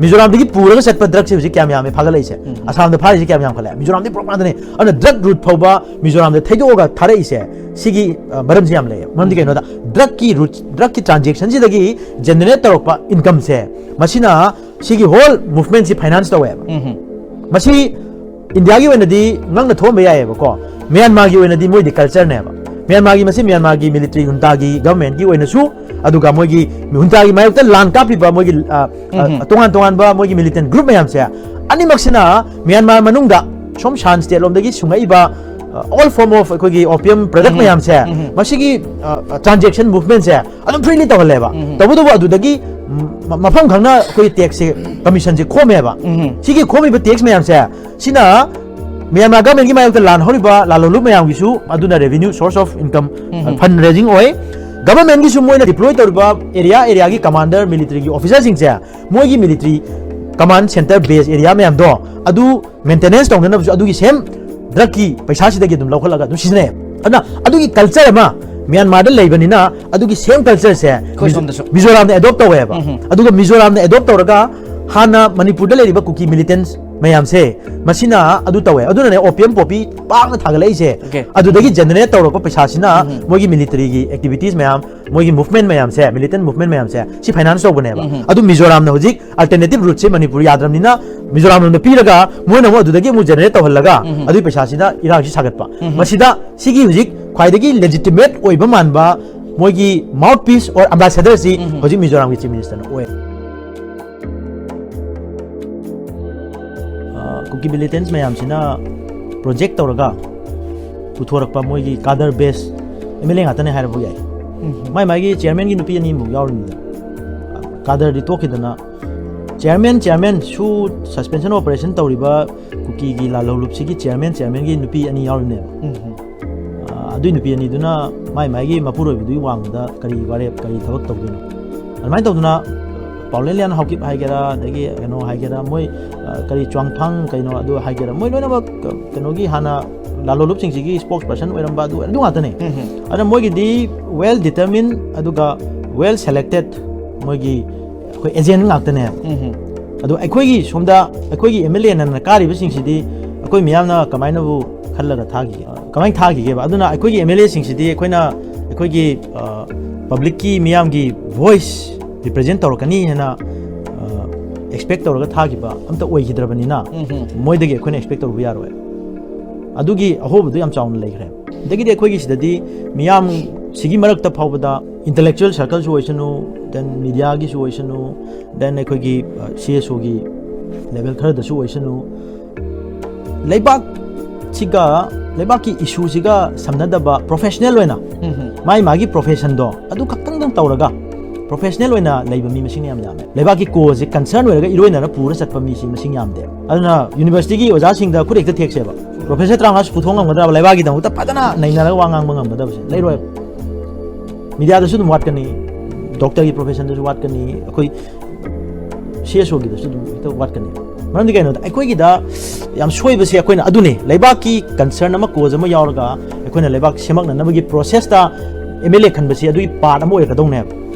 ꯃꯤꯖꯣꯔꯥꯝꯗꯒꯤ ꯄꯨꯔꯒ ꯆꯠꯄ ꯗ꯭ꯔꯒꯁꯦ ꯍꯧꯖꯤꯛ ꯀꯌꯥꯝ ꯌꯥꯝꯃꯦ ꯐꯥꯒꯠꯂꯛꯏꯁꯦ? ꯑꯁꯥꯝꯗ ꯐꯥꯔꯤꯁꯦ ꯀꯌꯥꯝ ꯌꯥꯝꯈꯠꯂꯦ? ꯃꯤꯖꯣꯔꯥꯝꯗꯤ ꯄꯨꯔꯛ ꯉꯥꯛꯇꯅꯦ꯫ ꯑꯗꯨꯅ ꯗ꯭ꯔꯒ ꯔꯨꯠ ꯐꯥꯎꯕ ꯃꯤꯖꯣꯔꯥꯝꯗ ꯊꯩꯗꯣꯛꯑꯒ ꯊꯥꯔꯛꯏꯁꯦ, ꯁꯤꯒꯤ, ꯑ, ꯃꯔꯝꯁꯤ ꯌꯥꯝ ꯂꯩꯌꯦ꯫ ꯃꯔꯝꯗꯤ ꯀꯩꯅꯣꯗ, ꯗ꯭ꯔꯒꯀꯤ ꯔꯨꯠ, ꯗ꯭ꯔꯒꯀꯤ ꯇ꯭ꯔꯥꯟꯖꯦꯛꯁꯟꯁꯤꯗꯒꯤ ꯖꯦꯅꯦꯔꯦꯠ ꯇꯧꯔꯛꯄ ꯏꯟꯀꯝꯁꯦ, ꯃꯁꯤꯅ ꯁꯤꯒꯤ ꯍꯣꯜ ꯃꯨꯚꯃꯦꯟꯠꯁꯤ ꯐꯥꯏꯅꯥꯟꯁ ꯇꯧꯋꯦꯕ꯫ ꯃꯁꯤ ꯏꯟꯗꯤꯌꯥꯒꯤ ꯑꯣꯏꯅꯗꯤ ꯉꯛꯅ ꯊꯣꯛꯑꯝꯕ ꯌꯥꯏꯌꯦꯕꯀꯣ꯫ ꯃ꯭ꯌꯥꯟꯃꯥꯔꯒꯤ ꯑꯣꯏꯅꯗꯤ ꯃꯣꯏꯗꯤ ꯀꯜꯆꯔꯅꯦꯕ꯫ ꯃ꯭ꯌꯥꯟꯃꯥꯔꯒꯤ, ꯃꯁꯤ ꯃ꯭ꯌꯥꯟꯃꯥꯔꯒꯤ ꯃꯤꯂꯤꯇꯔꯤ ꯍꯨꯟꯇꯥꯒꯤ ꯒꯚꯔꯟꯃꯦꯟꯠꯀꯤ ꯑꯣꯏꯅꯁꯨ, ꯑꯗꯨꯒ ꯃꯣꯏꯒꯤ ꯍꯨꯟꯇꯥꯒꯤ ꯃꯥꯌꯣꯛꯇ ꯂꯥꯟ ꯀꯥꯞꯄꯤꯕ ꯃꯣꯏꯒꯤ, ꯑ, ꯑ, ꯇꯣꯉꯥꯟ ꯇꯣꯉꯥꯟꯕ ꯃꯣꯏꯒꯤ ꯃꯤꯂꯤꯇꯦꯟ ꯒ꯭ꯔꯨꯞ ꯃꯌꯥꯝꯁꯦ, ꯑꯅꯤꯃꯛꯁꯤꯅ ꯃ꯭ꯌꯥꯟꯃꯥꯔ ꯃꯅꯨꯡꯗ ꯁꯣꯝ ꯁꯥꯟ ꯁ꯭ꯇꯦꯠ ꯂꯣꯝꯗꯒꯤ ꯁꯨꯡꯉꯛꯏꯕ ꯑ, all form of ꯑꯩꯈꯣꯏꯒꯤ opium product ꯎꯝ꯫ ꯃꯌꯥꯝꯁꯦ, ꯎꯝ꯫ ꯃꯁꯤꯒꯤ transaction movement ꯁꯦ ꯑꯗꯨꯝ freely ꯇꯧꯍꯜꯂꯦꯕ꯫ ꯎꯝ꯫ ꯇꯧꯕꯇꯕꯨ ꯑꯗꯨꯗꯒꯤ ꯎꯝ, ꯃ- ꯃꯐꯝ ꯈꯪꯅ ꯑꯩꯈꯣꯏ tax ꯁꯦ, commission ꯁꯦ ꯈꯣꯝꯃꯦꯕ꯫ ꯎꯝ꯫ ꯁꯤꯒꯤ ꯈꯣꯝꯃꯤꯕ tax ꯃꯌꯥꯝꯁꯦ, ꯁꯤꯅ Myanmar government ꯀꯤ ꯃꯥꯌꯣꯛꯇ ꯂꯥꯟ ꯍꯧꯔꯤꯕ ꯂꯥꯂꯣꯟꯂꯨꯞ ꯃꯌꯥꯝꯒꯤꯁꯨ, ꯑꯗꯨꯅ revenue source of income, um. Fund raising ꯑꯣꯏ꯫ Government ꯀꯤꯁꯨ ꯃꯣꯏꯅ deploy ꯇꯧꯔꯤꯕ area area ꯒꯤ commander military ꯒꯤ officer ꯁꯤꯡꯁꯦ, ꯃꯣꯏꯒꯤ military command center base area ꯃꯌꯥꯝꯗꯣ ꯑꯗꯨ maintenance ꯇꯧꯅꯅꯕꯁꯨ ꯑꯗꯨꯒꯤ same drug ꯀꯤ ꯄꯩꯁꯥꯁꯤꯗꯒꯤ ꯑꯗꯨꯝ ꯂꯧꯈꯠꯂꯒ ꯑꯗꯨꯝ ꯁꯤꯖꯤꯟꯅꯩ꯫ ꯑꯗꯨꯅ ꯑꯗꯨꯒꯤ culture ꯑꯃ Myanmar ꯗ ꯂꯩꯕꯅꯤꯅ, ꯑꯗꯨꯒꯤ same culture ꯁꯦ ꯑꯩꯈꯣꯏ ꯃꯤꯖꯣ- ꯁꯣꯝꯗꯁꯨ꯫ ꯃꯤꯖꯣꯔꯥꯝꯅ adopt ꯇꯧꯋꯦꯕ꯫ ꯎꯝ꯫ ꯑꯗꯨꯒ ꯃꯤꯖꯣꯔꯥꯝꯅ adopt ꯇꯧꯔꯒ ꯍꯥꯟꯅ ꯃꯅꯤꯄꯨꯔꯗ ꯂꯩꯔꯤꯕ ꯀꯨꯀꯤ militants ꯃꯌꯥꯝꯁꯦ, ꯃꯁꯤꯅ ꯑꯗꯨ ꯇꯧꯋꯦ꯫ ꯑꯗꯨꯅꯅꯦ opium poppy ꯄꯥꯛꯅ ꯊꯥꯒꯠꯂꯛꯏꯁꯦ꯫ Okay. ꯑꯗꯨꯗꯒꯤ generate ꯇꯧꯔꯛꯄ ꯄꯩꯁꯥꯁꯤꯅ ꯎꯝ꯫ ꯃꯣꯏꯒꯤ military ꯒꯤ activities ꯃꯌꯥꯝ, ꯃꯣꯏꯒꯤ movement ꯃꯌꯥꯝꯁꯦ, militant movement ꯃꯌꯥꯝꯁꯦ, ꯁꯤ finance ꯇꯧꯕꯅꯦꯕ꯫ ꯎꯝ꯫ ꯑꯗꯨ ꯃꯤꯖꯣꯔꯥꯝꯅ ꯍꯧꯖꯤꯛ alternative route ꯁꯦ ꯃꯅꯤꯄꯨꯔ ꯌꯥꯗ꯭ꯔꯕꯅꯤꯅ ꯃꯤꯖꯣꯔꯥꯝ ꯂꯣꯝꯗ ꯄꯤꯔꯒ ꯃꯣꯏꯅ ꯑꯃꯨꯛ ꯑꯗꯨꯗꯒꯤ ꯑꯃꯨꯛ generate ꯇꯧꯍꯜꯂꯒ ꯎꯝ꯫ ꯑꯗꯨꯒꯤ ꯄꯩꯁꯥꯁꯤꯅ ꯏꯔꯥꯡꯁꯤ ꯁꯥꯒꯠꯄ꯫ ꯎꯝ꯫ ꯃꯁꯤꯗ ꯁꯤꯒꯤ ꯍꯧꯖꯤꯛ ꯈ꯭ꯋꯥꯏꯗꯒꯤ legitimate ꯑꯣꯏꯕ ꯃꯥꯟꯕ ꯃꯣꯏꯒꯤ mouthpiece or ambassador ꯁꯤ ꯎꯝ꯫ ꯍꯧꯖꯤꯛ ꯃꯤꯖꯣꯔꯥꯝꯒꯤ Chief Minister ꯅ ꯑꯣꯏ꯫ ꯑ, ꯀꯨꯀꯤ militants ꯃꯌꯥꯝꯁꯤꯅ project ꯇꯧꯔꯒ ꯄꯨꯊꯣꯔꯛꯄ ꯃꯣꯏꯒꯤ cadre base M L A ꯉꯥꯛꯇꯅꯦ ꯍꯥꯏꯔꯕ ꯌꯥꯏ꯫ ꯎꯝ꯫ ꯃꯥꯏ ꯃꯥꯏꯒꯤ chairman ꯒꯤ ꯅꯨꯄꯤ ꯑꯅꯤꯃꯨꯛ ꯌꯥꯎꯔꯤꯅꯤꯗ꯫ Cadre ꯗꯤ ꯇꯣꯛꯈꯤꯗꯅ, chairman, chairman ꯁꯨ suspension operation ꯇꯧꯔꯤꯕ ꯀꯨꯀꯤꯒꯤ ꯂꯥꯜꯍꯧꯂꯨꯞꯁꯤꯒꯤ chairman, chairman ꯒꯤ ꯅꯨꯄꯤ ꯑꯅꯤ ꯌꯥꯎꯔꯤꯅꯦꯕ꯫ ꯎꯝ꯫ ꯑ, ꯑꯗꯨꯏ ꯅꯨꯄꯤ ꯑꯅꯤꯗꯨꯅ ꯃꯥꯏ ꯃꯥꯏꯒꯤ ꯃꯄꯨꯔꯣꯏꯕꯗꯨꯒꯤ ꯋꯥꯡꯃꯗ ꯀꯔꯤ ꯋꯥꯔꯦꯞ, ꯀꯔꯤ ꯊꯕꯛ ꯇꯧꯗꯣꯏꯅꯣ? ꯑꯗꯨꯃꯥꯏꯅ ꯇꯧꯗꯅ ꯄꯥꯎꯂꯦꯟꯂꯤꯌꯥꯟ ꯍꯥꯎꯀꯤꯞ ꯍꯥꯏꯒꯦꯔꯥ, ꯑꯗꯒꯤ ꯀꯩꯅꯣ ꯍꯥꯏꯒꯦꯔꯥ, ꯃꯣꯏ, ꯑ, ꯀꯔꯤ ꯆꯨꯋꯥꯡꯐꯥꯡ ꯀꯩꯅꯣ ꯑꯗꯨ ꯍꯥꯏꯒꯦꯔꯥ, ꯃꯣꯏ ꯂꯣꯏꯅꯃꯛ ꯀ-, ꯀꯩꯅꯣꯒꯤ ꯍꯥꯟꯅ ꯂꯥꯂꯣꯂꯨꯞꯁꯤꯡꯁꯤꯒꯤ spokesperson ꯑꯣꯏꯔꯝꯕ ꯑꯗꯨ, ꯑꯗꯨ ꯉꯥꯛꯇꯅꯦ꯫ ꯎꯝ꯫ ꯑꯗ ꯃꯣꯏꯒꯤꯗꯤ well determined ꯑꯗꯨꯒ well selected ꯃꯣꯏꯒꯤ ꯑꯩꯈꯣꯏ agent ꯉꯥꯛꯇꯅꯦ꯫ ꯎꯝ꯫ ꯑꯗꯣ ꯑꯩꯈꯣꯏꯒꯤ ꯁꯣꯝꯗ ꯑꯩꯈꯣꯏꯒꯤ M L A ꯅ ꯀꯥꯔꯤꯕꯁꯤꯡꯁꯤꯗꯤ ꯑꯩꯈꯣꯏ ꯃꯤꯌꯥꯝꯅ ꯀꯃꯥꯏꯅꯕꯨ ꯈꯜꯂꯒ ꯊꯥꯈꯤꯒꯦ? ꯀꯃꯥꯏꯅ ꯊꯥꯈꯤꯒꯦꯕ? ꯑꯗꯨꯅ ꯑꯩꯈꯣꯏꯒꯤ M L A ꯁꯤꯡꯁꯤꯗꯤ ꯑꯩꯈꯣꯏꯅ ꯑꯩꯈꯣꯏꯒꯤ, ꯑ, public ꯀꯤ ꯃꯤꯌꯥꯝꯒꯤ voice represent ꯇꯧꯔꯛꯀꯅꯤ ꯍꯥꯏꯅ, ꯑ, expect ꯇꯧꯔꯒ ꯊꯥꯈꯤꯕ ꯑꯝꯇ ꯑꯣꯏꯈꯤꯗ꯭ꯔꯕꯅꯤꯅ, ꯎꯝ꯫ ꯃꯣꯏꯗꯒꯤ ꯑꯩꯈꯣꯏꯅ expect ꯇꯧꯔꯨꯕ ꯌꯥꯔꯣꯏ꯫ ꯑꯗꯨꯒꯤ ꯑꯍꯣꯕꯗꯨ ꯌꯥꯝ ꯆꯥꯎꯅ ꯂꯩꯈ꯭ꯔꯦ꯫ ꯑꯗꯒꯤꯗꯤ ꯑꯩꯈꯣꯏꯒꯤ ꯁꯤꯗꯗꯤ ꯃꯤꯌꯥꯝ ꯁꯤꯒꯤ ꯃꯔꯛꯇ ꯐꯥꯎꯕꯗ intellectual circle ꯁꯨ ꯑꯣꯏꯁꯅꯨ, then media ꯒꯤꯁꯨ ꯑꯣꯏꯁꯅꯨ, then ꯑꯩꯈꯣꯏꯒꯤ, ꯑ, C S O ꯒꯤ level ꯈꯔꯗꯁꯨ ꯑꯣꯏꯁꯅꯨ, ꯂꯩꯕꯥꯛꯁꯤꯒ, ꯂꯩꯕꯥꯛꯀꯤ ꯏꯁꯨꯁꯤꯒ ꯁꯝꯅꯗꯕ, ꯄ꯭ꯔꯣꯐꯦꯁꯅꯦꯜ ꯑꯣꯏꯅ ꯃꯥꯏ ꯃꯥꯒꯤ ꯄ꯭ꯔꯣꯐꯦꯁꯟꯗꯣ ꯑꯗꯨ ꯈꯛꯇꯪꯗꯪ ꯇꯧꯔꯒ ꯄ꯭ꯔꯣꯐꯦꯁꯅꯦꯜ ꯑꯣꯏꯅ ꯂꯩꯕ ꯃꯤ ꯃꯁꯤꯡꯅ ꯌꯥꯝ ꯌꯥꯝꯃꯦ꯫ ꯂꯩꯕꯥꯛꯀꯤ ꯀꯣꯁꯦ ꯀꯟꯁꯔꯟ ꯑꯣꯏꯔꯒ ꯏꯔꯣꯏꯅꯔ ꯄꯨꯔ ꯆꯠꯄ ꯃꯤꯁꯤ ꯃꯁꯤꯡ ꯌꯥꯝꯗꯦ꯫ ꯑꯗꯨꯅ ꯌꯨꯅꯤꯚꯔꯁꯤꯇꯤꯒꯤ ꯑꯣꯖꯥꯁꯤꯡꯗ ꯈꯨꯠ ꯍꯦꯛꯇ ꯊꯦꯛꯁꯦꯕ, ꯄ꯭ꯔꯣꯐꯦꯁꯔ ꯇꯔꯥꯃꯉꯥꯁꯨ ꯄꯨꯊꯣꯛ ꯉꯝꯒꯗ꯭ꯔꯕ ꯂꯩꯕꯥꯛꯀꯤꯗꯃꯛꯇ ꯐꯖꯅ ꯅꯩꯅꯔꯒ ꯋꯥ ꯉꯥꯡꯕ ꯉꯝꯒꯗꯕꯁꯦ? ꯂꯩꯔꯣꯏ꯫ ꯃꯤꯗꯤꯌꯥꯗꯁꯨ ꯑꯗꯨꯝ ꯋꯥꯠꯀꯅꯤ, ꯗꯣꯛꯇꯔꯒꯤ ꯄ꯭ꯔꯣꯐꯦꯁꯟꯗꯁꯨ ꯋꯥꯠꯀꯅꯤ, ꯑꯩꯈꯣꯏ ꯁꯤ ꯑꯦꯁ ꯑꯣꯒꯤꯗꯁꯨ ꯑꯗꯨꯝ ꯍꯦꯛꯇ ꯋꯥꯠꯀꯅꯤ꯫ ꯃꯔꯝꯗꯤ ꯀꯩꯅꯣꯗ, ꯑꯩꯈꯣꯏꯒꯤꯗ ꯌꯥꯝ ꯁꯣꯏꯕꯁꯦ ꯑꯩꯈꯣꯏꯅ ꯑꯗꯨꯅꯦ, ꯂꯩꯕꯥꯛꯀꯤ ꯀꯟꯁꯔꯟ ꯑꯃ, ꯀꯣꯖ ꯑꯃ ꯌꯥꯎꯔꯒ ꯑꯩꯈꯣꯏꯅ ꯂꯩꯕꯥꯛ ꯁꯦꯝꯃꯛꯅꯅꯕꯒꯤ ꯄ꯭ꯔꯣꯁꯦꯁꯇ ꯑꯦꯝ ꯑꯦꯜ ꯑꯦ ꯈꯟꯕꯁꯤ ꯑꯗꯨꯒꯤ ꯄꯥꯔꯠ ꯑꯃ ꯑꯣꯏꯔꯛꯀꯗꯧꯅꯦꯕ,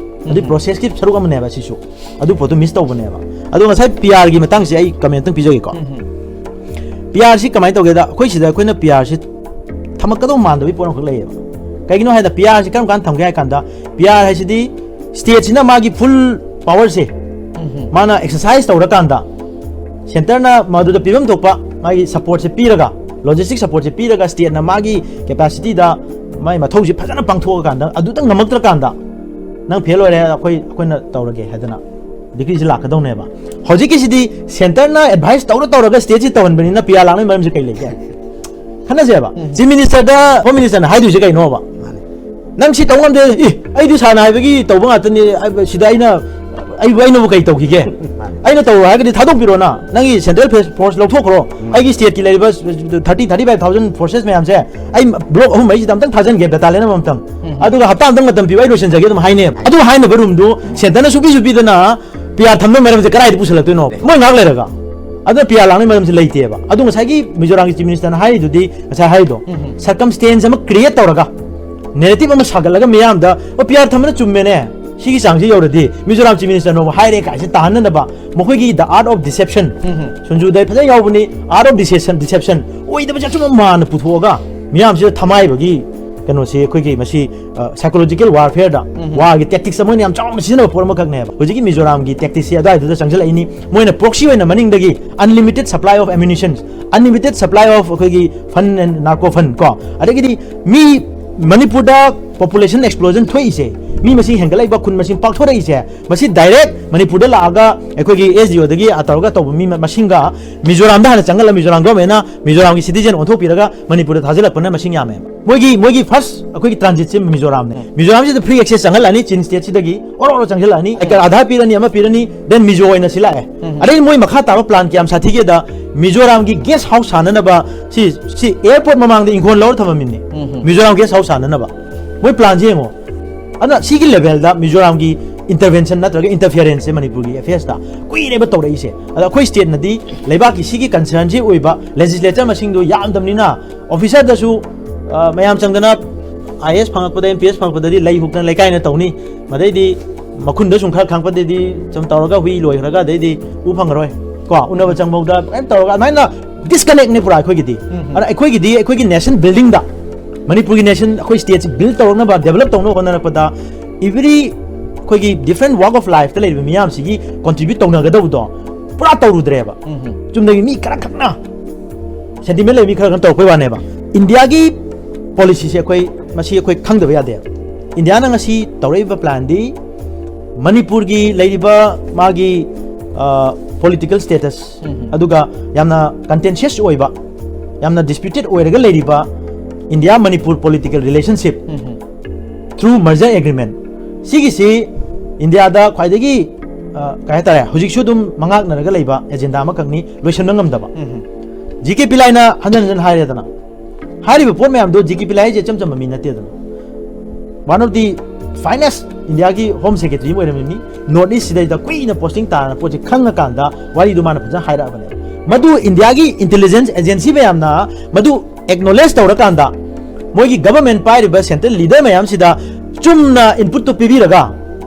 ꯑꯗꯨꯒꯤ ꯎꯝ꯫ ꯄ꯭ꯔꯣꯁꯦꯁꯀꯤ ꯁꯔꯨꯛ ꯑꯃꯅꯦꯕ ꯁꯤꯁꯨ꯫ ꯑꯗꯨ ꯄꯣꯠꯇꯨ ꯃꯤꯁ ꯇꯧꯕꯅꯦꯕ꯫ ꯑꯗꯣ ꯉꯁꯥꯏ ꯄꯤ ꯑꯥꯔꯒꯤ ꯃꯇꯥꯡꯁꯦ ꯑꯩ ꯀꯃꯦꯟꯇꯪ ꯄꯤꯖꯒꯦꯀꯣ꯫ ꯎꯝ꯫ ꯄꯤ ꯑꯥꯔꯁꯤ ꯀꯃꯥꯏꯅ ꯇꯧꯒꯦꯗ, ꯑꯩꯈꯣꯏ ꯁꯤꯗ ꯑꯩꯈꯣꯏꯅ ꯄꯤ ꯑꯥꯔꯁꯤ ꯊꯝꯃꯛꯀꯗꯧ ꯃꯥꯟꯗꯕꯒꯤ ꯄꯣꯠ ꯑꯃꯈꯛ ꯂꯩꯌꯦꯕ꯫ ꯀꯩꯒꯤꯅꯣ ꯍꯥꯏꯗ, ꯄꯤ ꯑꯥꯔꯁꯤ ꯀꯔꯝ ꯀꯥꯟꯗ ꯊꯝꯒꯦ ꯍꯥꯏ ꯀꯥꯟꯗ, ꯄꯤ ꯑꯥꯔ ꯍꯥꯏꯁꯤꯗꯤ ꯁ꯭ꯇꯦꯠꯁꯤꯅ ꯃꯥꯒꯤ ꯐꯨꯜ ꯄꯋꯔꯁꯦ ꯎꯝ꯫ ꯃꯥꯅ ꯑꯦꯛꯁꯔꯁꯥꯏꯁ ꯇꯧꯔꯀꯥꯟꯗ, ꯁꯦꯟꯇꯔꯅ ꯃꯗꯨꯗ ꯄꯤꯐꯝ ꯊꯣꯛꯄ ꯃꯥꯒꯤ ꯁꯄꯣꯔꯠꯁꯦ ꯄꯤꯔꯒ, ꯂꯣꯖꯤꯁꯇꯤꯛ ꯁꯄꯣꯔꯠꯁꯦ ꯄꯤꯔꯒ, ꯁ꯭ꯇꯦꯠꯅ ꯃꯥꯒꯤ ꯀꯦꯄꯥꯁꯤꯇꯤꯗ ꯃꯥꯒꯤ ꯃꯊꯧꯁꯤ ꯐꯖꯅ ꯄꯥꯡꯊꯣꯛꯑꯀꯥꯟꯗ, ꯑꯗꯨꯇꯪ ꯉꯝꯃꯛꯇ꯭ꯔꯀꯥꯟꯗ, "ꯅꯪ ꯐꯦꯜ ꯑꯣꯏꯔꯦ, ꯑꯩꯈꯣꯏ, ꯑꯩꯈꯣꯏꯅ ꯇꯧꯔꯒꯦ" ꯍꯥꯏꯗꯅ ꯗꯤꯒ꯭ꯔꯤꯁꯤ ꯂꯥꯛꯀꯗꯧꯅꯦꯕ꯫ ꯍꯧꯖꯤꯛꯀꯤꯁꯤꯗꯤ ꯁꯦꯟꯇꯔꯅ ꯑꯦꯗꯚꯥꯏꯁ ꯇꯧꯔ ꯇꯧꯔꯒ ꯁ꯭ꯇꯦꯠꯁꯤ ꯇꯧꯍꯟꯕꯅꯤꯅ ꯄꯤ ꯑꯥꯔ ꯂꯥꯛꯅꯕꯒꯤ ꯃꯔꯝꯁꯤ ꯀꯩ ꯂꯩꯒꯦ? ꯈꯟꯅꯁꯦꯕ꯫ ꯎꯝ꯫ ꯆꯤꯐ ꯃꯤꯅꯤꯁꯇꯔꯗ ꯍꯣꯝ ꯃꯤꯅꯤꯁꯇꯔꯅ ꯍꯥꯏꯗꯣꯏꯁꯦ ꯀꯩꯅꯣꯕ? ꯃꯥꯅꯦ꯫ "ꯅꯪ ꯁꯤ ꯇꯧ ꯉꯝꯗꯦ"꯫ "ꯏ, ꯑꯩꯗꯤ ꯁꯥꯔꯅ ꯍꯥꯏꯕꯒꯤ ꯇꯧꯕ ꯉꯥꯛꯇꯅꯤ, ꯑꯩ-, ꯁꯤꯗ ꯑꯩꯅ, ꯑꯩꯕꯨ, ꯑꯩꯅꯕꯨ ꯀꯩ ꯇꯧꯈꯤꯒꯦ? ꯃꯥꯅꯦ꯫ ꯑꯩꯅ ꯇꯧꯔꯣ ꯍꯥꯏꯔꯒꯗꯤ ꯊꯥꯗꯣꯛꯄꯤꯔꯣꯅ, ꯅꯪꯒꯤ ꯁꯦꯟꯇ꯭ꯔꯦꯜ ꯐꯦ-, ꯐꯣꯔꯁ ꯂꯧꯊꯣꯛꯈ꯭ꯔꯣ, ꯎꯝ꯫ ꯑꯩꯒꯤ ꯁ꯭ꯇꯦꯠꯀꯤ ꯂꯩꯔꯤꯕ thirty, thirty five thousand forces ꯃꯌꯥꯝꯁꯦ ꯑꯩ ꯕ꯭ꯂꯣꯛ ꯑꯍꯨꯝ ꯃꯔꯤꯁꯤꯗ ꯑꯝꯇꯪ ꯊꯥꯖꯟꯒꯦ, ꯕꯦꯇꯥꯂꯤꯌꯟ ꯑꯃꯃꯝꯇꯪ, ꯎꯝ꯫ ꯑꯗꯨꯒ ꯍꯞꯇꯥ ꯑꯝꯇꯪ ꯃꯇꯝ ꯄꯤꯌꯨ, ꯑꯩ ꯂꯣꯏꯁꯤꯟꯖꯒꯦ" ꯑꯗꯨꯝ ꯍꯥꯏꯅꯩꯕ꯫ ꯑꯗꯨ ꯍꯥꯏꯅꯕ ꯔꯨꯝꯗꯨ ꯁꯦꯟꯇꯔꯅ ꯁꯨꯄꯤ ꯁꯨꯄꯤꯗꯅ ꯄꯤ ꯑꯥꯔ ꯊꯝꯕꯒꯤ ꯃꯔꯝꯁꯦ ꯀꯗꯥꯏꯗ ꯄꯨꯁꯜꯂꯛꯇꯣꯏꯅꯣ? ꯃꯣꯏ ꯉꯥꯏꯍꯥꯛ ꯂꯩꯔꯒ꯫ ꯑꯗꯨꯅ ꯄꯤ ꯑꯥꯔ ꯂꯥꯛꯅꯕꯒꯤ ꯃꯔꯝꯁꯦ ꯂꯩꯇꯦꯕ꯫ ꯑꯗꯨ ꯉꯁꯥꯏꯒꯤ ꯃꯤꯖꯣꯔꯥꯝꯒꯤ ꯆꯤꯐ ꯃꯤꯅꯤꯁꯇꯔꯅ ꯍꯥꯏꯔꯤꯗꯨꯗꯤ, ꯉꯁꯥꯏ ꯍꯥꯏꯔꯤꯗꯣ, ꯎꯝ꯫ ꯁꯔꯀꯝꯁꯇꯦꯟꯁ ꯑꯃ ꯀ꯭ꯔꯤꯌꯦꯠ ꯇꯧꯔꯒ, ꯅꯦꯔꯦꯇꯤꯚ ꯑꯃ ꯁꯥꯒꯠꯂꯒ ꯃꯤꯌꯥꯝꯗ, "ꯑꯣ, ꯄꯤ ꯑꯥꯔ ꯊꯝꯕꯅ ꯆꯨꯝꯃꯦꯅꯦ, ꯁꯤꯒꯤ ꯆꯥꯡꯁꯤ ꯌꯧꯔꯗꯤ ꯃꯤꯖꯣꯔꯥꯝ ꯆꯤꯐ ꯃꯤꯅꯤꯁꯇꯔꯅꯕꯨ ꯍꯥꯏꯔꯦ" ꯀꯥꯏꯁꯦ ꯇꯥꯍꯟꯅꯅꯕ ꯃꯈꯣꯏꯒꯤ The Art of Deception, ꯎꯝ꯫ ꯁꯨꯟꯖꯨꯗ ꯐꯖꯅ ꯌꯥꯎꯕꯅꯤ, Art of Deception, Deception, ꯑꯣꯏꯗꯕꯁꯦ ꯑꯆꯨꯝꯕ ꯃꯥꯟꯅ ꯄꯨꯊꯣꯛꯑꯒ ꯃꯤꯌꯥꯝꯁꯤꯗ ꯊꯃꯥꯏꯕꯒꯤ ꯀꯩꯅꯣꯁꯦ, ꯑꯩꯈꯣꯏꯒꯤ ꯃꯁꯤ, ꯑ, psychological warfare ꯗ, ꯎꯝ꯫ War ꯒꯤ tactics ꯑꯃ ꯑꯣꯏꯅ ꯌꯥꯝ ꯆꯥꯎꯅ ꯁꯤꯖꯤꯟꯅꯕ ꯄꯣꯠ ꯑꯃꯈꯛꯅꯦꯕ꯫ ꯍꯧꯖꯤꯛꯀꯤ ꯃꯤꯖꯣꯔꯥꯝꯒꯤ tactics ꯁꯤ ꯑꯗꯨꯋꯥꯏꯗꯨꯗ ꯆꯪꯁꯤꯜꯂꯛꯏꯅꯤ꯫ ꯃꯣꯏꯅ proxy ꯑꯣꯏꯅ ꯃꯅꯤꯡꯗꯒꯤ unlimited supply of ammunition, unlimited supply of ꯑꯩꯈꯣꯏꯒꯤ fund and narco fund ꯀꯣ, ꯑꯗꯒꯤꯗꯤ ꯃꯤ ꯃꯅꯤꯄꯨꯔꯗ population explosion ꯊꯣꯛꯏꯁꯦ, ꯃꯤ ꯃꯁꯤꯡ ꯍꯦꯟꯒꯠꯂꯛꯏꯕ, ꯈꯨꯟ ꯃꯁꯤꯡ ꯄꯥꯛꯊꯣꯔꯛꯏꯁꯦ, ꯃꯁꯤ ꯗꯥꯏꯔꯦꯛ ꯃꯅꯤꯄꯨꯔꯗ ꯂꯥꯛꯑꯒ ꯑꯩꯈꯣꯏꯒꯤ ꯑꯦꯁ ꯗꯤ ꯑꯣꯗꯒꯤ ꯇꯧꯔꯒ ꯇꯧꯕ ꯃꯤ ꯃꯁꯤꯡꯒ ꯃꯤꯖꯣꯔꯥꯝꯗ ꯍꯥꯟꯅ ꯆꯪꯍꯜꯂ ꯃꯤꯖꯣꯔꯥꯝ ꯒꯣꯔꯃꯦꯟꯅ ꯃꯤꯖꯣꯔꯥꯝꯒꯤ ꯁꯤꯇꯤꯖꯦꯟ ꯑꯣꯟꯊꯣꯛꯄꯤꯔꯒ ꯃꯅꯤꯄꯨꯔꯗ ꯊꯥꯖꯤꯜꯂꯛꯄꯅ ꯃꯁꯤꯡ ꯌꯥꯝꯃꯦꯕ꯫ ꯃꯣꯏꯒꯤ ꯃꯣꯏꯒꯤ ꯐꯥꯔꯁ ꯑꯩꯈꯣꯏꯒꯤ ꯇ꯭ꯔꯥꯟꯖꯤꯠꯁꯦ ꯃꯤꯖꯣꯔꯥꯝꯅꯦ꯫ ꯃꯤꯖꯣꯔꯥꯝꯁꯤꯗ ꯐ꯭ꯔꯤ ꯑꯦꯛꯁꯦꯁ ꯆꯪꯍꯜꯂꯛꯑꯅꯤ, ꯆꯤꯟ ꯁ꯭ꯇꯦꯠꯁꯤꯗꯒꯤ ꯑꯣꯔꯣ ꯑꯣꯔꯣ ꯆꯪꯁꯤꯜꯂꯛꯑꯅꯤ, ꯑꯥꯙꯥꯔ ꯄꯤꯔꯅꯤ, ꯑꯃ ꯄꯤꯔꯅꯤ, ꯗꯦꯟ ꯃꯤꯖꯣ ꯑꯣꯏꯅ ꯁꯤ ꯂꯥꯛꯑꯦ꯫ ꯑꯗꯩ ꯃꯣꯏ ꯃꯈꯥ ꯇꯥꯕ ꯄ꯭ꯂꯥꯟ ꯀꯌꯥꯝ ꯁꯥꯊꯤꯒꯦꯗ, ꯃꯤꯖꯣꯔꯥꯝꯒꯤ ꯒꯦꯁ ꯍꯥꯎꯁ ꯁꯥꯅꯅꯕ ꯁꯤ ꯁꯤ ꯑꯦꯌꯔꯄꯣꯔꯠ ꯃꯃꯥꯡꯗ ꯏꯪꯈꯣꯜ ꯂꯧꯔ ꯊꯝꯃꯝꯃꯤꯅꯤ꯫ ꯃꯤꯖꯣꯔꯥꯝ ꯒꯦꯁ ꯍꯥꯎꯁ ꯁꯥꯅꯅꯕ ꯃꯣꯏ ꯄ꯭ꯂꯥꯟꯁꯦ ꯌꯦꯡꯉꯣ꯫ ꯑꯗꯨꯅ ꯁꯤꯒꯤ ꯂꯦꯚꯦꯜꯗ ꯃꯤꯖꯣꯔꯥꯝꯒꯤ ꯏꯟꯇꯔꯚꯦꯟꯁꯟ ꯅꯠꯇ꯭ꯔꯒ ꯏꯟꯇꯔꯐꯤꯌꯔꯦꯟꯁꯁꯦ ꯃꯅꯤꯄꯨꯔꯒꯤ ꯑꯦꯐꯤꯌꯔꯁꯇ ꯀꯨꯏꯔꯦꯕ ꯇꯧꯔꯛꯏꯁꯦ꯫ ꯑꯗ ꯑꯩꯈꯣꯏ ꯁ꯭ꯇꯦꯠꯅꯗꯤ ꯂꯩꯕꯥꯛꯀꯤ ꯁꯤꯒꯤ ꯀꯟꯁꯔꯟꯁꯤ ꯑꯣꯏꯕ ꯂꯦꯖꯤꯁꯂꯦꯆꯔ ꯃꯁꯤꯡꯗꯣ ꯌꯥꯝꯗꯕꯅꯤꯅ ꯑꯣꯐꯤꯁꯔꯗꯁꯨ, ꯑ, ꯃꯌꯥꯝ ꯆꯪꯗꯅ ꯑꯥꯏ ꯑꯦꯁ ꯐꯪꯉꯛꯄꯗ, ꯑꯦꯝ ꯄꯤ ꯑꯦꯁ ꯐꯪꯉꯛꯄꯗꯗꯤ ꯂꯩ ꯍꯨꯛꯇꯅ ꯂꯩꯀꯥꯏꯅ ꯇꯧꯅꯤ꯫ ꯃꯗꯩꯗꯤ ꯃꯈꯨꯟꯗ ꯁꯨꯝ ꯈꯔ ꯈꯪꯉꯛꯄꯗꯩꯗꯤ ꯁꯨꯝ ꯇꯧꯔꯒ ꯍꯨꯏ ꯂꯣꯏꯈ꯭ꯔꯒ ꯑꯗꯩꯗꯤ ꯎ ꯐꯪꯉꯔꯣꯏ꯫ ꯀꯣ, ꯎꯅꯕ ꯆꯪꯕꯧꯗ ꯀꯩꯝ ꯇꯧꯔꯒ ꯑꯗꯨꯃꯥꯏꯅ ꯗꯤꯁꯀꯅꯦꯛꯅꯦ ꯄꯨꯔꯥ ꯑꯩꯈꯣꯏꯒꯤꯗꯤ꯫ ꯑꯗ ꯑꯩꯈꯣꯏꯒꯤꯗꯤ ꯑꯩꯈꯣꯏꯒꯤ ꯅꯦꯁꯟ ꯕꯤꯜꯗꯤꯡꯗ, ꯃꯅꯤꯄꯨꯔꯒꯤ ꯅꯦꯁꯟ ꯑꯩꯈꯣꯏ ꯁ꯭ꯇꯦꯠꯁꯤ ꯕꯤꯜ ꯇꯧꯔꯛꯅꯕ, ꯗꯦꯕꯂꯞ ꯇꯧꯅꯕ ꯍꯣꯠꯅꯔꯛꯄꯗ ꯏꯚ꯭ꯔꯤ ꯑꯩꯈꯣꯏꯒꯤ ꯗꯤꯐ꯭ꯔꯦꯟ ꯋꯥꯛ ꯑꯣꯐ ꯂꯥꯏꯐꯇ ꯂꯩꯔꯤꯕ ꯃꯤꯌꯥꯝꯁꯤꯒꯤ ꯀꯣꯟꯇ꯭ꯔꯤꯕ꯭ꯌꯨꯠ ꯇꯧꯅꯒꯗꯧꯕꯗꯣ ꯄꯨꯔꯥ ꯇꯧꯔꯨꯗ꯭ꯔꯦꯕ꯫ ꯆꯨꯝꯅꯒꯤ ꯃꯤ ꯈꯔ ꯈꯛꯅ, ꯁꯦꯟꯇꯤꯃꯦꯟ ꯂꯩꯕ ꯃꯤ ꯈꯔ ꯈꯛꯅ ꯇꯧꯔꯛꯄꯩ ꯋꯥꯅꯦꯕ꯫ ꯏꯟꯗꯤꯌꯥꯒꯤ ꯄꯣꯂꯤꯁꯤꯁꯦ ꯑꯩꯈꯣꯏ, ꯃꯁꯤ ꯑꯩꯈꯣꯏ ꯈꯪꯗꯕ ꯌꯥꯗꯦ꯫ ꯏꯟꯗꯤꯌꯥꯅ ꯉꯁꯤ ꯇꯧꯔꯛꯏꯕ ꯄ꯭ꯂꯥꯟꯗꯤ ꯃꯅꯤꯄꯨꯔꯒꯤ ꯂꯩꯔꯤꯕ ꯃꯥꯒꯤ, ꯑ, ꯄꯣꯂꯤꯇꯤꯀꯦꯜ ꯁ꯭ꯇꯦꯇꯁ, ꯑꯗꯨꯒ ꯌꯥꯝꯅ ꯀꯟꯇꯦꯟꯁꯤꯌꯁ ꯑꯣꯏꯕ, ꯌꯥꯝꯅ ꯗꯤꯁꯄ꯭ꯌꯨꯇꯦꯠ ꯑꯣꯏꯔꯒ ꯂꯩꯔꯤꯕ India Manipur political relationship through merger agreement, ꯁꯤꯒꯤꯁꯤ ꯏꯟꯗꯤꯌꯥꯗ ꯈ꯭ꯋꯥꯏꯗꯒꯤ, ꯑ, ꯀꯩ ꯍꯥꯏꯇꯥꯔꯦ, ꯍꯧꯖꯤꯛꯁꯨ ꯑꯗꯨꯝ ꯃꯉꯥꯛꯅꯔꯒ ꯂꯩꯕ ꯑꯦꯖꯦꯟꯗꯥ ꯑꯃꯈꯛꯅꯤ, ꯂꯣꯏꯁꯤꯟꯕ ꯉꯝꯗꯕ꯫ ꯖꯤ ꯀꯦ ꯄꯤꯂꯥꯏꯅ ꯍꯟꯖꯟ ꯍꯟꯖꯟ ꯍꯥꯏꯔꯦꯗꯅ, ꯍꯥꯏꯔꯤꯕ ꯄꯣꯠ ꯃꯌꯥꯝꯗꯣ ꯖꯤ ꯀꯦ ꯄꯤꯂꯥꯏ ꯍꯥꯏꯁꯦ ꯏꯆꯝ ꯆꯝꯕ ꯃꯤ ꯅꯠꯇꯦꯗꯅ꯫ One of the finest ꯏꯟꯗꯤꯌꯥꯒꯤ ꯍꯣꯝ ꯁꯦꯀ꯭ꯔꯦꯇꯔꯤ ꯑꯃ ꯑꯣꯏꯔꯝꯃꯤꯕꯅꯤ꯫ ꯅꯣꯔꯠ ꯏꯁ ꯁꯤꯗꯩꯗ ꯀꯨꯏꯅ ꯄꯣꯁꯇꯤꯡ ꯇꯥꯔꯅ ꯄꯣꯠꯁꯦ ꯈꯪꯉꯀꯥꯟꯗ ꯋꯥꯔꯤꯗꯨ ꯃꯥꯅ ꯐꯖꯅ ꯍꯥꯏꯔꯛꯑꯕꯅꯦꯕ꯫ ꯃꯗꯨ ꯏꯟꯗꯤꯌꯥꯒꯤ ꯏꯟꯇꯦꯂꯤꯖꯦꯟꯁ ꯑꯦꯖꯦꯟꯁꯤ ꯃꯌꯥꯝꯅ ꯃꯗꯨ ꯑꯦꯛꯅꯣꯂꯦꯖ ꯇꯧꯔꯀꯥꯟꯗ ꯃꯣꯏꯒꯤ ꯒꯚꯔꯟꯃꯦꯟꯠ ꯄꯥꯏꯔꯤꯕ ꯁꯦꯟꯇ꯭ꯔꯦꯜ ꯂꯤꯗꯔ ꯃꯌꯥꯝꯁꯤꯗ ꯆꯨꯝꯅ ꯏꯟꯄꯨꯠꯇꯨ ꯄꯤꯕꯤꯔꯒ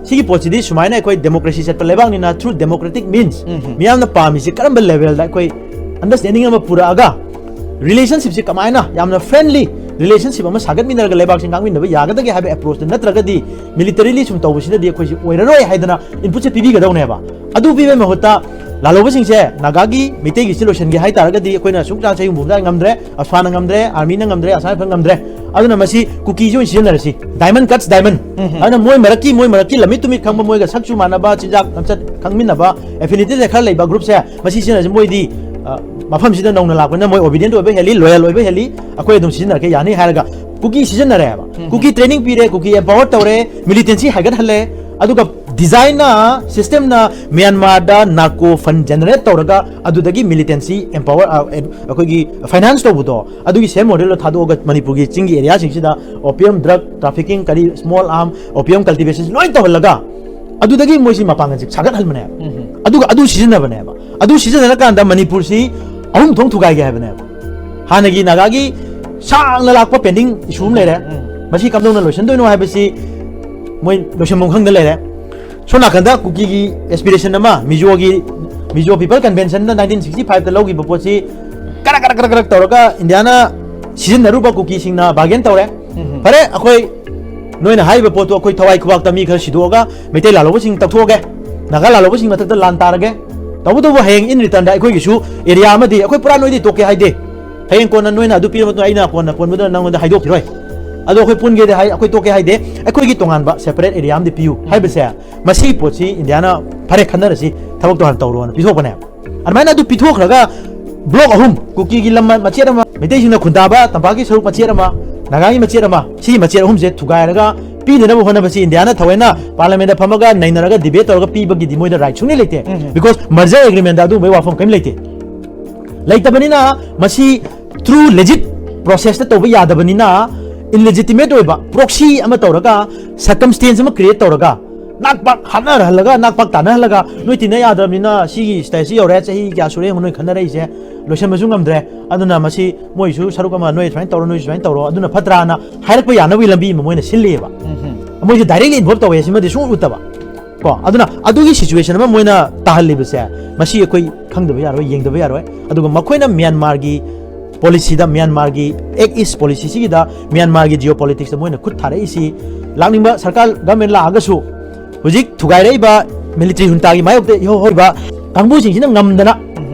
ꯁꯤꯒꯤ ꯄꯣꯠꯁꯤꯗꯤ ꯁꯨꯃꯥꯏꯅ ꯑꯩꯈꯣꯏ ꯗꯦꯃꯣꯀ꯭ꯔꯦꯁꯤ ꯆꯠꯄ ꯂꯩꯕꯥꯛꯅꯤꯅ through democratic means ꯃꯤꯌꯥꯝꯅ ꯄꯥꯝꯃꯤꯁꯤ ꯀꯔꯝꯕ ꯂꯦꯚꯦꯜꯗ ꯑꯩꯈꯣꯏ ꯑꯟꯗꯔꯁ꯭ꯇꯦꯟꯗꯤꯡ ꯑꯃ ꯄꯨꯔꯛꯑꯒ ꯔꯤꯂꯦꯁꯟꯁꯤꯞꯁꯤ ꯀꯃꯥꯏꯅ ꯌꯥꯝꯅ ꯐ꯭ꯔꯦꯟꯂꯤ ꯔꯤꯂꯦꯁꯟꯁꯤꯞ ꯑꯃ ꯁꯥꯒꯠꯃꯤꯟꯅꯔꯒ ꯂꯩꯕꯥꯛꯁꯤ ꯉꯥꯛꯃꯤꯟꯅꯕ ꯌꯥꯒꯗꯒꯦ ꯍꯥꯏꯕ ꯑꯦꯄ꯭ꯔꯣꯆꯇ ꯅꯠꯇ꯭ꯔꯒꯗꯤ ꯃꯤꯂꯤꯇꯔꯤꯂꯤ ꯁꯨꯝ ꯇꯧꯕꯁꯤꯅꯗꯤ ꯑꯩꯈꯣꯏꯁꯤ ꯑꯣꯏꯔꯔꯣꯏ ꯍꯥꯏꯗꯅ ꯏꯟꯄꯨꯠꯁꯦ ꯄꯤꯕꯤꯒꯗꯧꯅꯦꯕ꯫ ꯑꯗꯨ ꯄꯤꯕꯒꯤ ꯃꯍꯨꯠꯇ ꯂꯥꯜꯍꯧꯕꯁꯤꯡꯁꯦ ꯅꯥꯒꯥꯒꯤ ꯃꯩꯇꯩꯒꯤꯁꯤ ꯂꯣꯏꯁꯤꯟꯒꯦ ꯍꯥꯏ ꯇꯥꯔꯒꯗꯤ ꯑꯩꯈꯣꯏꯅ ꯁꯨꯡꯆꯥꯟ ꯆꯍꯤ ꯍꯨꯝꯐꯨ ꯍꯨꯝꯗ꯭ꯔꯥ ꯉꯝꯗ꯭ꯔꯦ, ꯑꯁ꯭ꯋꯥꯅ ꯉꯝꯗ꯭ꯔꯦ, ꯑꯥꯔꯃꯤꯅ ꯉꯝꯗ꯭ꯔꯦ, ꯑꯁꯥꯝ ꯔꯥꯏꯐꯜ ꯉꯝꯗ꯭ꯔꯦ꯫ ꯑꯗꯨꯅ ꯃꯁꯤ ꯀꯨꯀꯤꯁꯨ ꯑꯣꯏꯅ ꯁꯤꯖꯤꯟꯅꯔꯁꯤ, diamond cuts diamond꯫ ꯑꯗꯨꯅ ꯃꯣꯏ ꯃꯔꯛꯀꯤ, ꯃꯣꯏ ꯃꯔꯛꯀꯤ ꯂꯝꯃꯤꯠ ꯇꯨꯃꯤꯠ ꯈꯪꯕ, ꯃꯣꯏꯒ ꯁꯛꯁꯨ ꯃꯥꯟꯅꯕ, ꯆꯤꯟꯖꯥꯛ ꯂꯝꯆꯠ ꯈꯪꯃꯤꯟꯅꯕ, affinityꯁꯦ ꯈꯔ ꯂꯩꯕ groupꯁꯦ ꯃꯁꯤ ꯁꯤꯖꯤꯟꯅꯔꯁꯤ꯫ ꯃꯣꯏꯗꯤ ꯑ, ꯃꯐꯝꯁꯤꯗ ꯅꯧꯅ ꯂꯥꯛꯄꯅꯤꯅ ꯃꯣꯏ obedient ꯑꯣꯏꯕ ꯍꯦꯜꯂꯤ, loyal ꯑꯣꯏꯕ ꯍꯦꯜꯂꯤ, ꯑꯩꯈꯣꯏ ꯑꯗꯨꯝ ꯁꯤꯖꯤꯟꯅꯔꯛꯀꯦ ꯌꯥꯅꯤ ꯍꯥꯏꯔꯒ ꯀꯨꯀꯤ ꯁꯤꯖꯤꯟꯅꯔꯦꯕ꯫ ꯀꯨꯀꯤ training ꯄꯤꯔꯦ, ꯀꯨꯀꯤ empower ꯇꯧꯔꯦ, militancy ꯍꯥꯏꯒꯠꯍꯜꯂꯦ, ꯑꯗꯨꯒ designꯅ, systemꯅ ꯃ꯭ꯌꯥꯟꯃꯥꯔꯗ narco fund generate ꯇꯧꯔꯒ ꯑꯗꯨꯗꯒꯤ militancy empower, ꯑ, ꯑꯦ, ꯑꯩꯈꯣꯏꯒꯤ finance ꯇꯧꯕꯗꯣ, ꯑꯗꯨꯒꯤ same modelꯗꯣ ꯊꯥꯗꯣꯛꯑꯒ ꯃꯅꯤꯄꯨꯔꯒꯤ ꯆꯤꯡꯒꯤ areaꯁꯤꯡꯁꯤꯗ opium, drug trafficking, ꯀꯔꯤ small arm, opium cultivation ꯂꯣꯏ ꯇꯧꯍꯜꯂꯒ ꯑꯗꯨꯗꯒꯤ ꯃꯣꯏꯁꯤ ꯃꯄꯥꯡꯒꯜꯁꯦ ꯁꯥꯒꯠꯍꯟꯕꯅꯦꯕ꯫ ꯑꯗꯨꯒ ꯑꯗꯨ ꯁꯤꯖꯤꯟꯅꯕꯅꯦꯕ꯫ ꯑꯗꯨ ꯁꯤꯖꯤꯟꯅꯔꯀꯥꯟꯗ ꯃꯅꯤꯄꯨꯔꯁꯤ ꯑꯍꯨꯝ ꯊꯣꯛ ꯊꯨꯒꯥꯏꯒꯦ ꯍꯥꯏꯕꯅꯦꯕ꯫ ꯍꯥꯟꯅꯒꯤ ꯅꯥꯒꯥꯒꯤ ꯁꯥꯡꯅ ꯂꯥꯛꯄ pending issue ꯑꯃ ꯂꯩꯔꯦ꯫ ꯃꯁꯤ ꯀꯝꯗꯧꯅ ꯂꯣꯏꯁꯤꯟꯗꯣꯏꯅꯣ ꯍꯥꯏꯕꯁꯤ ꯃꯣꯏ ꯂꯣꯏꯁꯟꯐꯝ ꯈꯪꯗ ꯂꯩꯔꯦ꯫ ꯁꯣꯝ ꯅꯥꯀꯟꯗ ꯀꯨꯀꯤꯒꯤ aspiration ꯑꯃ, ꯃꯤꯖꯣꯒꯤ, Mizo People Conventionꯗ nineteen sixty fiveꯇ ꯂꯧꯈꯤꯕ ꯄꯣꯠꯁꯤ ꯀꯔꯛ ꯀꯔꯛ ꯀꯔꯛ ꯀꯔꯛ ꯇꯧꯔꯒ ꯏꯟꯗꯤꯌꯥꯅ ꯁꯤꯖꯤꯟꯅꯔꯨꯕ ꯀꯨꯀꯤꯁꯤꯡꯅ bargain ꯇꯧꯔꯦ꯫ ꯐꯔꯦ, ꯑꯩꯈꯣꯏ ꯅꯣꯏꯅ ꯍꯥꯏꯔꯤꯕ ꯄꯣꯠꯇꯣ ꯑꯩꯈꯣꯏ ꯊꯋꯥꯏ ꯈꯨꯕꯥꯛꯇ ꯃꯤ ꯈꯔ ꯁꯤꯗꯣꯛꯑꯒ ꯃꯩꯇꯩ ꯂꯥꯜꯍꯧꯕꯁꯤꯡ ꯇꯧꯊꯣꯛꯑꯒꯦ, ꯅꯥꯒꯥ ꯂꯥꯜꯍꯧꯕꯁꯤꯡ ꯃꯊꯛꯇ ꯂꯥꯟ ꯇꯥꯔꯒꯦ꯫ ꯇꯧꯕꯇꯕꯨ ꯍꯌꯦꯡ in returnꯗ ꯑꯩꯈꯣꯏꯒꯤꯁꯨ area ꯑꯃꯗꯤ ꯑꯩꯈꯣꯏ ꯄꯨꯔꯥ ꯅꯣꯏꯗꯤ ꯇꯣꯛꯀꯦ ꯍꯥꯏꯗꯦ꯫ ꯍꯌꯦꯡ ꯀꯣꯟꯅ ꯅꯣꯏꯅ ꯑꯗꯨ ꯄꯤꯔꯕ ꯃꯇꯨꯡꯗ ꯑꯩꯅ ꯀꯣꯟꯅ ꯀꯣꯟꯕꯗ ꯅꯉꯣꯟꯗ ꯍꯥꯏꯗꯣꯛꯈꯤꯔꯣꯏ꯫ ꯑꯗꯣ ꯑꯩꯈꯣꯏ ꯄꯨꯟꯒꯦꯗꯤ ꯍꯥꯏ, ꯑꯩꯈꯣꯏ ꯇꯣꯛꯀꯦ ꯍꯥꯏꯗꯦ꯫ ꯑꯩꯈꯣꯏꯒꯤ ꯇꯣꯉꯥꯟꯕ separate area ꯑꯃꯗꯤ ꯄꯤꯌꯨ ꯍꯥꯏꯕꯁꯦ, ꯃꯁꯤꯒꯤ ꯄꯣꯠꯁꯤ ꯏꯟꯗꯤꯌꯥꯅ ꯐꯔꯦ ꯈꯟꯅꯔꯁꯤ, ꯊꯕꯛꯇꯣ ꯍꯥꯟꯅ ꯇꯧꯔꯣꯅ ꯄꯤꯊꯣꯛꯄꯅꯦ꯫ ꯑꯗꯨꯃꯥꯏꯅ ꯑꯗꯨ ꯄꯤꯊꯣꯛꯈ꯭ꯔꯒ block ꯑꯍꯨꯝ, ꯀꯨꯀꯤꯒꯤ ꯂꯝ ꯃꯆꯦꯠ ꯑꯃ, ꯃꯩꯇꯩꯁꯤꯡꯅ ꯈꯨꯟꯗꯥꯕ ꯇꯝꯄꯥꯛꯀꯤ ꯁꯔꯨꯛ ꯃꯆꯦꯠ ꯑꯃ, ꯅꯥꯒꯥꯒꯤ ꯃꯆꯦꯠ ꯑꯃ, ꯁꯤꯒꯤ ꯃꯆꯦꯠ ꯑꯍꯨꯝꯁꯦ ꯊꯨꯒꯥꯏꯔꯒ ꯄꯤꯅꯅꯕ ꯍꯣꯠꯅꯕꯁꯤ ꯏꯟꯗꯤꯌꯥꯅ ꯊꯑꯣꯏꯅ parliamentꯗ ꯐꯝꯃꯒ ꯅꯩꯅꯔꯒ debate ꯇꯧꯔꯒ ꯄꯤꯕꯒꯤꯗꯤ ꯃꯣꯏꯗ right ꯁꯨꯡꯂꯩ ꯂꯩꯇꯦ꯫ Because merger agreementꯗ ꯑꯗꯨꯒꯨꯝꯕꯒꯤ ꯋꯥꯐꯝ ꯀꯔꯤꯝ ꯂꯩꯇꯦ꯫ ꯂꯩꯇꯕꯅꯤꯅ ꯃꯁꯤ through legit processꯇ ꯇꯧꯕ ꯌꯥꯗꯕꯅꯤꯅ illegitimate ꯑꯣꯏꯕ proxy ꯑꯃ ꯇꯧꯔꯒ circumstance ꯑꯃ create ꯇꯧꯔꯒ ꯅꯥꯛꯄꯥꯛ ꯍꯥꯠꯅꯍꯜꯂꯒ, ꯅꯥꯛꯄꯥꯛ ꯇꯥꯅꯍꯜꯂꯒ, "ꯅꯣꯏ ꯇꯤꯟꯅ ꯌꯥꯗ꯭ꯔꯕꯅꯤꯅ ꯁꯤꯒꯤ stageꯁꯤ ꯌꯧꯔꯦ, ꯆꯍꯤ ꯀꯌꯥ ꯁꯨꯔꯦ ꯌꯦꯡꯉꯣ ꯅꯣꯏ ꯈꯟꯅꯔꯛꯏꯁꯦ, ꯂꯣꯏꯁꯟꯕꯁꯨ ꯉꯝꯗ꯭ꯔꯦ, ꯑꯗꯨꯅ ꯃꯁꯤ ꯃꯣꯏꯁꯨ ꯁꯔꯨꯛ ꯑꯃ ꯅꯣꯏ ꯁꯨꯃꯥꯏꯅ ꯇꯧꯔꯣ, ꯅꯣꯏꯁꯨ ꯁꯨꯃꯥꯏꯅ ꯇꯧꯔꯣ, ꯑꯗꯨꯅ ꯐꯠꯇ꯭ꯔꯥꯅ" ꯍꯥꯏꯔꯛꯄ ꯌꯥꯅꯕꯒꯤ ꯂꯝꯕꯤ ꯑꯃ ꯃꯣꯏꯅ ꯁꯤꯜꯂꯤꯑꯕ꯫ ꯃꯣꯏꯁꯨ directly involve ꯇꯧꯋꯦ, ꯁꯤꯃꯗꯤ ꯁꯨꯡꯎ ꯎꯠꯇꯕ꯫ ꯀꯣ, ꯑꯗꯨꯅ ꯑꯗꯨꯒꯤ situation ꯑꯃ ꯃꯣꯏꯅ ꯇꯥꯍꯜꯂꯤꯕꯁꯦ, ꯃꯁꯤ ꯑꯩꯈꯣꯏ ꯈꯪꯗꯕ ꯌꯥꯔꯣꯏ, ꯌꯦꯡꯗꯕ ꯌꯥꯔꯣꯏ꯫ ꯑꯗꯨꯒ ꯃꯈꯣꯏꯅ ꯃ꯭ꯌꯥꯟꯃꯥꯔꯒꯤ policyꯗ, ꯃ꯭ꯌꯥꯟꯃꯥꯔꯒꯤ Act East policyꯁꯤꯒꯤꯗ, ꯃ꯭ꯌꯥꯟꯃꯥꯔꯒꯤ geopoliticsꯇ ꯃꯣꯏꯅ ꯈꯨꯠ ꯊꯥꯔꯛꯏꯁꯤ, ꯂꯥꯛꯅꯤꯡꯕ ꯁꯔꯀꯥꯔ government ꯂꯥꯛꯑꯒꯁꯨ, ꯍꯧꯖꯤꯛ ꯊꯨꯒꯥꯏꯔꯛꯏꯕ military juntaꯒꯤ ꯃꯥꯌꯣꯛꯇ ꯏꯍꯧ ꯍꯧꯔꯤꯕ ꯀꯥꯡꯕꯨꯁꯤꯡꯁꯤꯅ ꯉꯝꯗꯅ,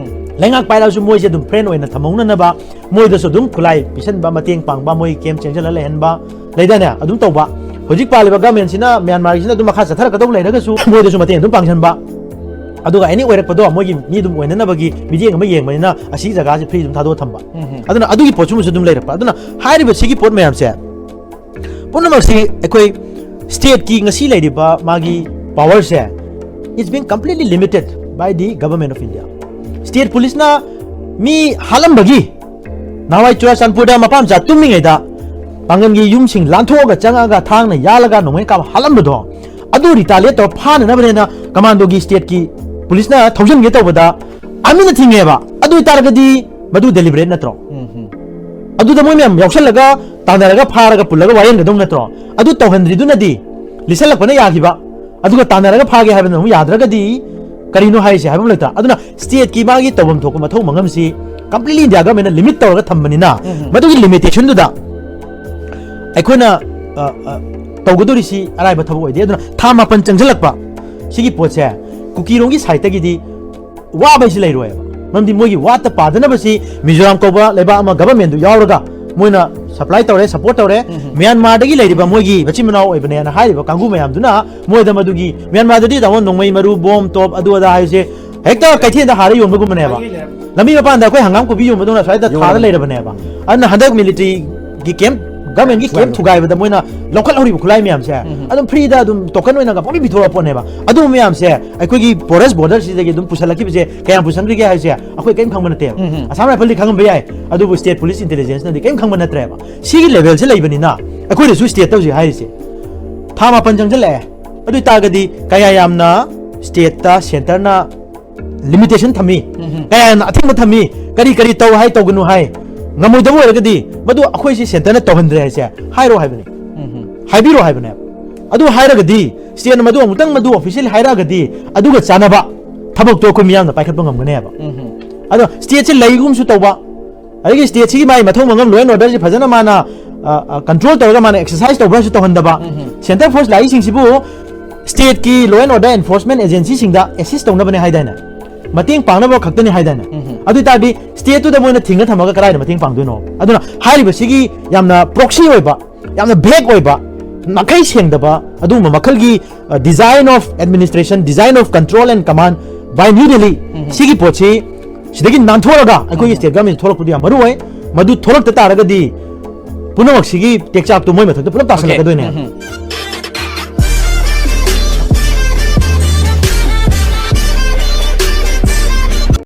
ꯂꯩꯉꯥꯛ ꯄꯥꯏꯔꯛꯑꯁꯨ ꯃꯣꯏꯁꯦ ꯑꯗꯨꯝ friend ꯑꯣꯏꯅ ꯊꯝꯍꯧꯅꯅꯕ, ꯃꯣꯏꯗꯁꯨ ꯑꯗꯨꯝ ꯈꯨꯠꯂꯥꯏ ꯄꯤꯁꯟꯕ, ꯃꯇꯦꯡ ꯄꯥꯡꯕ, ꯃꯣꯏ camp ꯆꯦꯟꯁꯤꯜꯂ ꯂꯩꯍꯟꯕ, ꯂꯩꯗꯥꯏꯅꯦ? ꯑꯗꯨꯝ ꯇꯧꯕ꯫ ꯍꯧꯖꯤꯛ ꯄꯥꯜꯂꯤꯕ government ꯁꯤꯅ, ꯃ꯭ꯌꯥꯟꯃꯥꯔꯒꯤꯁꯤꯅ ꯑꯗꯨꯝ ꯃꯈꯥ ꯆꯠꯊꯔꯛꯀꯗꯧꯕ ꯂꯩꯔꯒꯁꯨ ꯃꯣꯏꯗꯁꯨ ꯃꯇꯦꯡ ꯑꯗꯨꯝ ꯄꯥꯡꯁꯤꯟꯕ꯫ ꯑꯗꯨꯒ any ꯑꯣꯏꯔꯛꯄꯗꯣ ꯃꯣꯏꯒꯤ ꯃꯤ ꯑꯗꯨꯝ ꯑꯣꯏꯅꯅꯕꯒꯤ ꯃꯤꯠꯌꯦꯡ ꯑꯃ ꯌꯦꯡꯕꯅꯤꯅ ꯑꯁꯤ ꯖꯒꯥꯁꯦ free ꯑꯗꯨꯝ ꯊꯥꯗꯣꯛꯑ ꯊꯝꯕ꯫ ꯑꯗꯨꯅ ꯑꯗꯨꯒꯤ ꯄꯣꯠ ꯁꯨꯝꯕꯁꯨ ꯑꯗꯨꯝ ꯂꯩꯔꯛꯄ꯫ ꯑꯗꯨꯅ ꯍꯥꯏꯔꯤꯕ ꯁꯤꯒꯤ ꯄꯣꯠ ꯃꯌꯥꯝꯁꯦ ꯄꯨꯝꯅꯃꯛꯁꯤ ꯑꯩꯈꯣꯏ state ꯀꯤ ꯉꯁꯤ ꯂꯩꯔꯤꯕ ꯃꯥꯒꯤ power say is being completely limited by the Government of India. State police ꯅ ꯃꯤ ꯍꯥꯠꯂꯝꯕꯒꯤ, ꯅꯍꯥꯟꯋꯥꯏ ꯆꯨꯔꯥꯆꯥꯟꯄꯨꯔꯗ ꯃꯄꯥ ꯃꯆꯥ ꯇꯨꯝꯃꯤꯉꯩꯗ ꯄꯥꯡꯒꯜꯒꯤ ꯌꯨꯝꯁꯤꯡ ꯂꯥꯟꯊꯣꯛꯑꯒ ꯆꯪꯉꯛꯑꯒ ꯊꯥꯡꯅ ꯌꯥꯜꯂꯒ ꯅꯣꯡꯃꯩ ꯀꯥꯞꯄ ꯍꯥꯠꯂꯝꯕꯗꯣ, ꯑꯗꯨ retaliate ꯇꯧꯔ ꯐꯥꯅꯅꯕꯅꯦꯅ commando ꯒꯤ state ꯀꯤ police ꯅ ꯊꯧꯖꯤꯟꯒꯦ ꯇꯧꯕꯗ army ꯅ ꯊꯤꯡꯉꯦꯕ꯫ ꯑꯗꯨ ꯑꯣꯏꯇꯥꯔꯒꯗꯤ ꯃꯗꯨ deliberate ꯅꯠꯇ꯭ꯔꯣ? ꯑꯗꯨꯗ ꯃꯣꯏ ꯃꯌꯥꯝ ꯌꯥꯎꯁꯜꯂꯒ ꯇꯥꯟꯅꯔꯒ ꯐꯥꯔꯒ ꯄꯨꯜꯂꯒ ꯋꯥꯌꯦꯟꯒꯗꯧ ꯅꯠꯇ꯭ꯔꯣ? ꯑꯗꯨ ꯇꯧꯍꯟꯗ꯭ꯔꯤꯗꯨꯅꯗꯤ ꯂꯤꯁꯜꯂꯛꯄꯅ ꯌꯥꯈꯤꯕ, ꯑꯗꯨꯒ ꯇꯥꯟꯅꯔꯒ ꯐꯥꯒꯦ ꯍꯥꯏꯕꯅ ꯑꯃꯨꯛ ꯌꯥꯗ꯭ꯔꯒꯗꯤ ꯀꯔꯤꯅꯣ ꯍꯥꯏꯁꯦ ꯍꯥꯏꯕ ꯑꯃ ꯂꯩꯇ꯭ꯔꯥ? ꯑꯗꯨꯅ state ꯀꯤ ꯃꯥꯒꯤ ꯇꯧꯐꯝ ꯊꯣꯛꯄ ꯃꯊꯧ ꯃꯉꯝꯁꯤ completely India government ꯅ limit ꯇꯧꯔꯒ ꯊꯝꯕꯅꯤꯅ, ꯎꯝ, ꯎꯝ꯫ ꯃꯗꯨꯒꯤ limitation ꯗꯨꯗ ꯑꯩꯈꯣꯏꯅ, ꯑ, ꯑ, ꯇꯧꯒꯗꯧꯔꯤꯁꯤ ꯑꯔꯥꯏꯕ ꯊꯕꯛ ꯑꯣꯏꯗꯦ꯫ ꯑꯗꯨꯅ ꯊꯥ ꯃꯥꯄꯟ ꯆꯪꯁꯤꯜꯂꯛꯄ ꯁꯤꯒꯤ ꯄꯣꯠꯁꯦ ꯀꯨꯀꯤꯔꯣꯝꯒꯤ side ꯇꯒꯤꯗꯤ ꯋꯥꯕ ꯍꯥꯏꯁꯤ ꯂꯩꯔꯣꯏꯕ꯫ ꯃꯔꯝꯗꯤ ꯃꯣꯏꯒꯤ ꯋꯥꯠꯇ ꯄꯥꯗꯅꯕꯁꯤ ꯃꯤꯖꯣꯔꯥꯝ ꯀꯧꯕ ꯂꯩꯕꯥꯛ ꯑꯃ government ꯗꯨ ꯌꯥꯎꯔꯒ ꯃꯣꯏꯅ supply ꯇꯧꯔꯦ, support ꯇꯧꯔꯦ꯫ ꯎꯝ, ꯎꯝ꯫ ꯃ꯭ꯌꯥꯟꯃꯥꯔꯗꯒꯤ ꯂꯩꯔꯤꯕ ꯃꯣꯏꯒꯤ ꯃꯆꯤꯟ ꯃꯅꯥꯎ ꯑꯣꯏꯕꯅꯦꯅ ꯍꯥꯏꯔꯤꯕ ꯀꯥꯡꯕꯨ ꯃꯌꯥꯝꯗꯨꯅ ꯃꯣꯏꯗ ꯃꯗꯨꯒꯤ, ꯃ꯭ꯌꯥꯟꯃꯥꯔꯗꯗꯤ ꯇꯥꯃꯣ ꯅꯣꯡꯃꯩ ꯃꯔꯨ, bomb, ꯇꯣꯞ, ꯑꯗꯨ ꯑꯗꯥ ꯍꯥꯏꯁꯦ ꯍꯦꯛꯇ ꯀꯩꯊꯦꯜꯗ ꯍꯥꯔ ꯌꯣꯟꯕꯒꯨꯝꯕꯅꯦꯕ꯫ ꯂꯝꯕꯤ ꯃꯄꯥꯟꯗ ꯑꯩꯈꯣꯏ ꯍꯪꯒꯥꯝ ꯀꯣꯕꯤ ꯌꯣꯟꯕꯗꯧꯅ ꯁ꯭ꯋꯥꯏꯗ ꯊꯥꯔ ꯌꯣꯟꯕꯅꯦ꯫ ꯂꯩꯔꯕꯅꯦꯕ꯫ ꯑꯗꯨꯅ ꯍꯟꯗꯛ military ꯒꯤ camp, government ꯒꯤ camp ꯊꯨꯒꯥꯏꯕꯗꯣ꯫ ꯊꯨꯒꯥꯏꯕꯗ ꯃꯣꯏꯅ ꯂꯧꯈꯠꯍꯧꯔꯤꯕ ꯈꯨꯠꯂꯥꯏ ꯃꯌꯥꯝꯁꯦ, ꯎꯝ꯫ ꯑꯗꯨꯝ free ꯗ ꯑꯗꯨꯝ token ꯑꯣꯏꯅ ꯄꯪꯄꯤ ꯄꯤꯊꯣꯔꯛꯄ ꯄꯣꯠꯅꯦꯕ꯫ ꯑꯗꯨ ꯃꯌꯥꯝꯁꯦ ꯑꯩꯈꯣꯏꯒꯤ forest border ꯁꯤꯗꯒꯤ ꯑꯗꯨꯝ ꯄꯨꯁꯜꯂꯛꯈꯤꯕꯁꯦ ꯀꯌꯥꯝ ꯄꯨꯁꯟꯈ꯭ꯔꯤꯒꯦ ꯍꯥꯏꯁꯦ ꯑꯩꯈꯣꯏ ꯀꯔꯤꯝ ꯈꯪꯕ ꯅꯠꯇꯦꯕ꯫ ꯎꯝ꯫ Assam Rifle ꯗꯤ ꯈꯪꯉꯝꯕ ꯌꯥꯏ, ꯑꯗꯨꯕꯨ state police intelligence ꯅꯗꯤ ꯀꯔꯤꯝ ꯈꯪꯕ ꯅꯠꯇ꯭ꯔꯦꯕ꯫ ꯁꯤꯒꯤ level ꯁꯦ ꯂꯩꯕꯅꯤꯅ ꯑꯩꯈꯣꯏꯅꯁꯨ state ꯇ ꯍꯧꯖꯤꯛ ꯍꯥꯏꯔꯤꯁꯦ ꯊꯥ ꯃꯥꯄꯟ ꯆꯪꯁꯤꯜꯂꯛꯑꯦ꯫ ꯑꯗꯨ ꯑꯣꯏꯇꯥꯔꯒꯗꯤ ꯀꯌꯥ ꯌꯥꯝꯅ state ꯇ, centre ꯅ limitation ꯊꯝꯃꯤ, ꯎꯝ꯫ ꯀꯌꯥ ꯌꯥꯝꯅ ꯑꯊꯤꯡꯕ ꯊꯝꯃꯤ, ꯀꯔꯤ ꯀꯔꯤ ꯇꯧ ꯍꯥꯏ, ꯇꯧꯒꯅꯨ ꯍꯥꯏ, ꯉꯝꯃꯣꯏꯗꯕ ꯑꯣꯏꯔꯒꯗꯤ ꯃꯗꯨ ꯑꯩꯈꯣꯏꯁꯤ centre ꯅ ꯇꯧꯍꯟꯗ꯭ꯔꯦ ꯍꯥꯏꯁꯦ ꯍꯥꯏꯔꯣ ꯍꯥꯏꯕꯅꯤ, ꯎꯝ꯫ ꯍꯥꯏꯕꯤꯔꯣ ꯍꯥꯏꯕꯅꯦ꯫ ꯑꯗꯨ ꯍꯥꯏꯔꯒꯗꯤ state ꯅ ꯃꯗꯨ ꯑꯃꯨꯛꯇꯪ ꯃꯗꯨ officially ꯍꯥꯏꯔꯛꯑꯒꯗꯤ ꯑꯗꯨꯒ ꯆꯥꯟꯅꯕ ꯊꯕꯛꯇꯣ ꯑꯩꯈꯣꯏ ꯃꯤꯌꯥꯝꯅ ꯄꯥꯏꯈꯠꯄ ꯉꯝꯒꯅꯦꯕ꯫ ꯎꯝ꯫ ꯑꯗꯣ state ꯁꯤ ꯂꯩꯒꯨꯝꯁꯨ ꯇꯧꯕ, ꯑꯗꯒꯤ state ꯁꯤꯒꯤ ꯃꯥꯒꯤ ꯃꯊꯧ ꯃꯉꯝ, law and order ꯁꯤ ꯐꯖꯅ ꯃꯥꯅ, ꯑ, ꯑ, control ꯇꯧꯔꯒ ꯃꯥꯅ exercise ꯇꯧꯕ꯭ꯔꯥꯁꯨ ꯇꯧꯍꯟꯗꯕ, ꯎꯝ꯫ Centre force ꯂꯥꯛꯏꯁꯤꯡꯁꯤꯕꯨ state ꯀꯤ law and order enforcement agency ꯁꯤꯡꯗ assist ꯇꯧꯅꯕꯅꯦ ꯍꯥꯏꯗꯥꯏꯅꯦ? ꯃꯇꯦꯡ ꯄꯥꯡꯅꯕ ꯈꯛꯇꯅꯤ ꯍꯥꯏꯗꯥꯏꯅꯦ? ꯑꯗꯨ ꯑꯣꯏꯇꯥꯔꯗꯤ state ꯇꯨꯗ ꯃꯣꯏꯅ ꯊꯤꯡꯉ ꯊꯝꯃꯒ ꯀꯗꯥꯏꯗ ꯃꯇꯦꯡ ꯄꯥꯡꯗꯣꯏꯅꯣ? ꯑꯗꯨꯅ ꯍꯥꯏꯔꯤꯕꯁꯤꯒꯤ ꯌꯥꯝꯅ proxy ꯑꯣꯏꯕ, ꯌꯥꯝꯅ vague ꯑꯣꯏꯕ, ꯃꯈꯩ ꯁꯦꯡꯗꯕ ꯑꯗꯨꯒꯨꯝꯕ ꯃꯈꯜꯒꯤ design of administration, design of control and command by New Delhi, ꯁꯤꯒꯤ ꯄꯣꯠꯁꯤ ꯁꯤꯗꯒꯤ ꯅꯥꯟꯊꯣꯛꯑꯒ ꯑꯩꯈꯣꯏꯒꯤ state government ꯊꯣꯛꯂꯛꯄꯗꯨ ꯌꯥꯝ ꯃꯔꯨ ꯑꯣꯏ꯫ ꯃꯗꯨ ꯊꯣꯛꯂꯛꯇ ꯇꯥꯔꯒꯗꯤ ꯄꯨꯝꯅꯃꯛꯁꯤꯒꯤ ꯇꯦꯛꯆꯥꯛꯇꯣ ꯃꯣꯏ ꯃꯊꯛꯇ ꯄꯨꯂꯞ ꯇꯥꯁꯜꯂꯛꯀꯗꯣꯏꯅꯦ꯫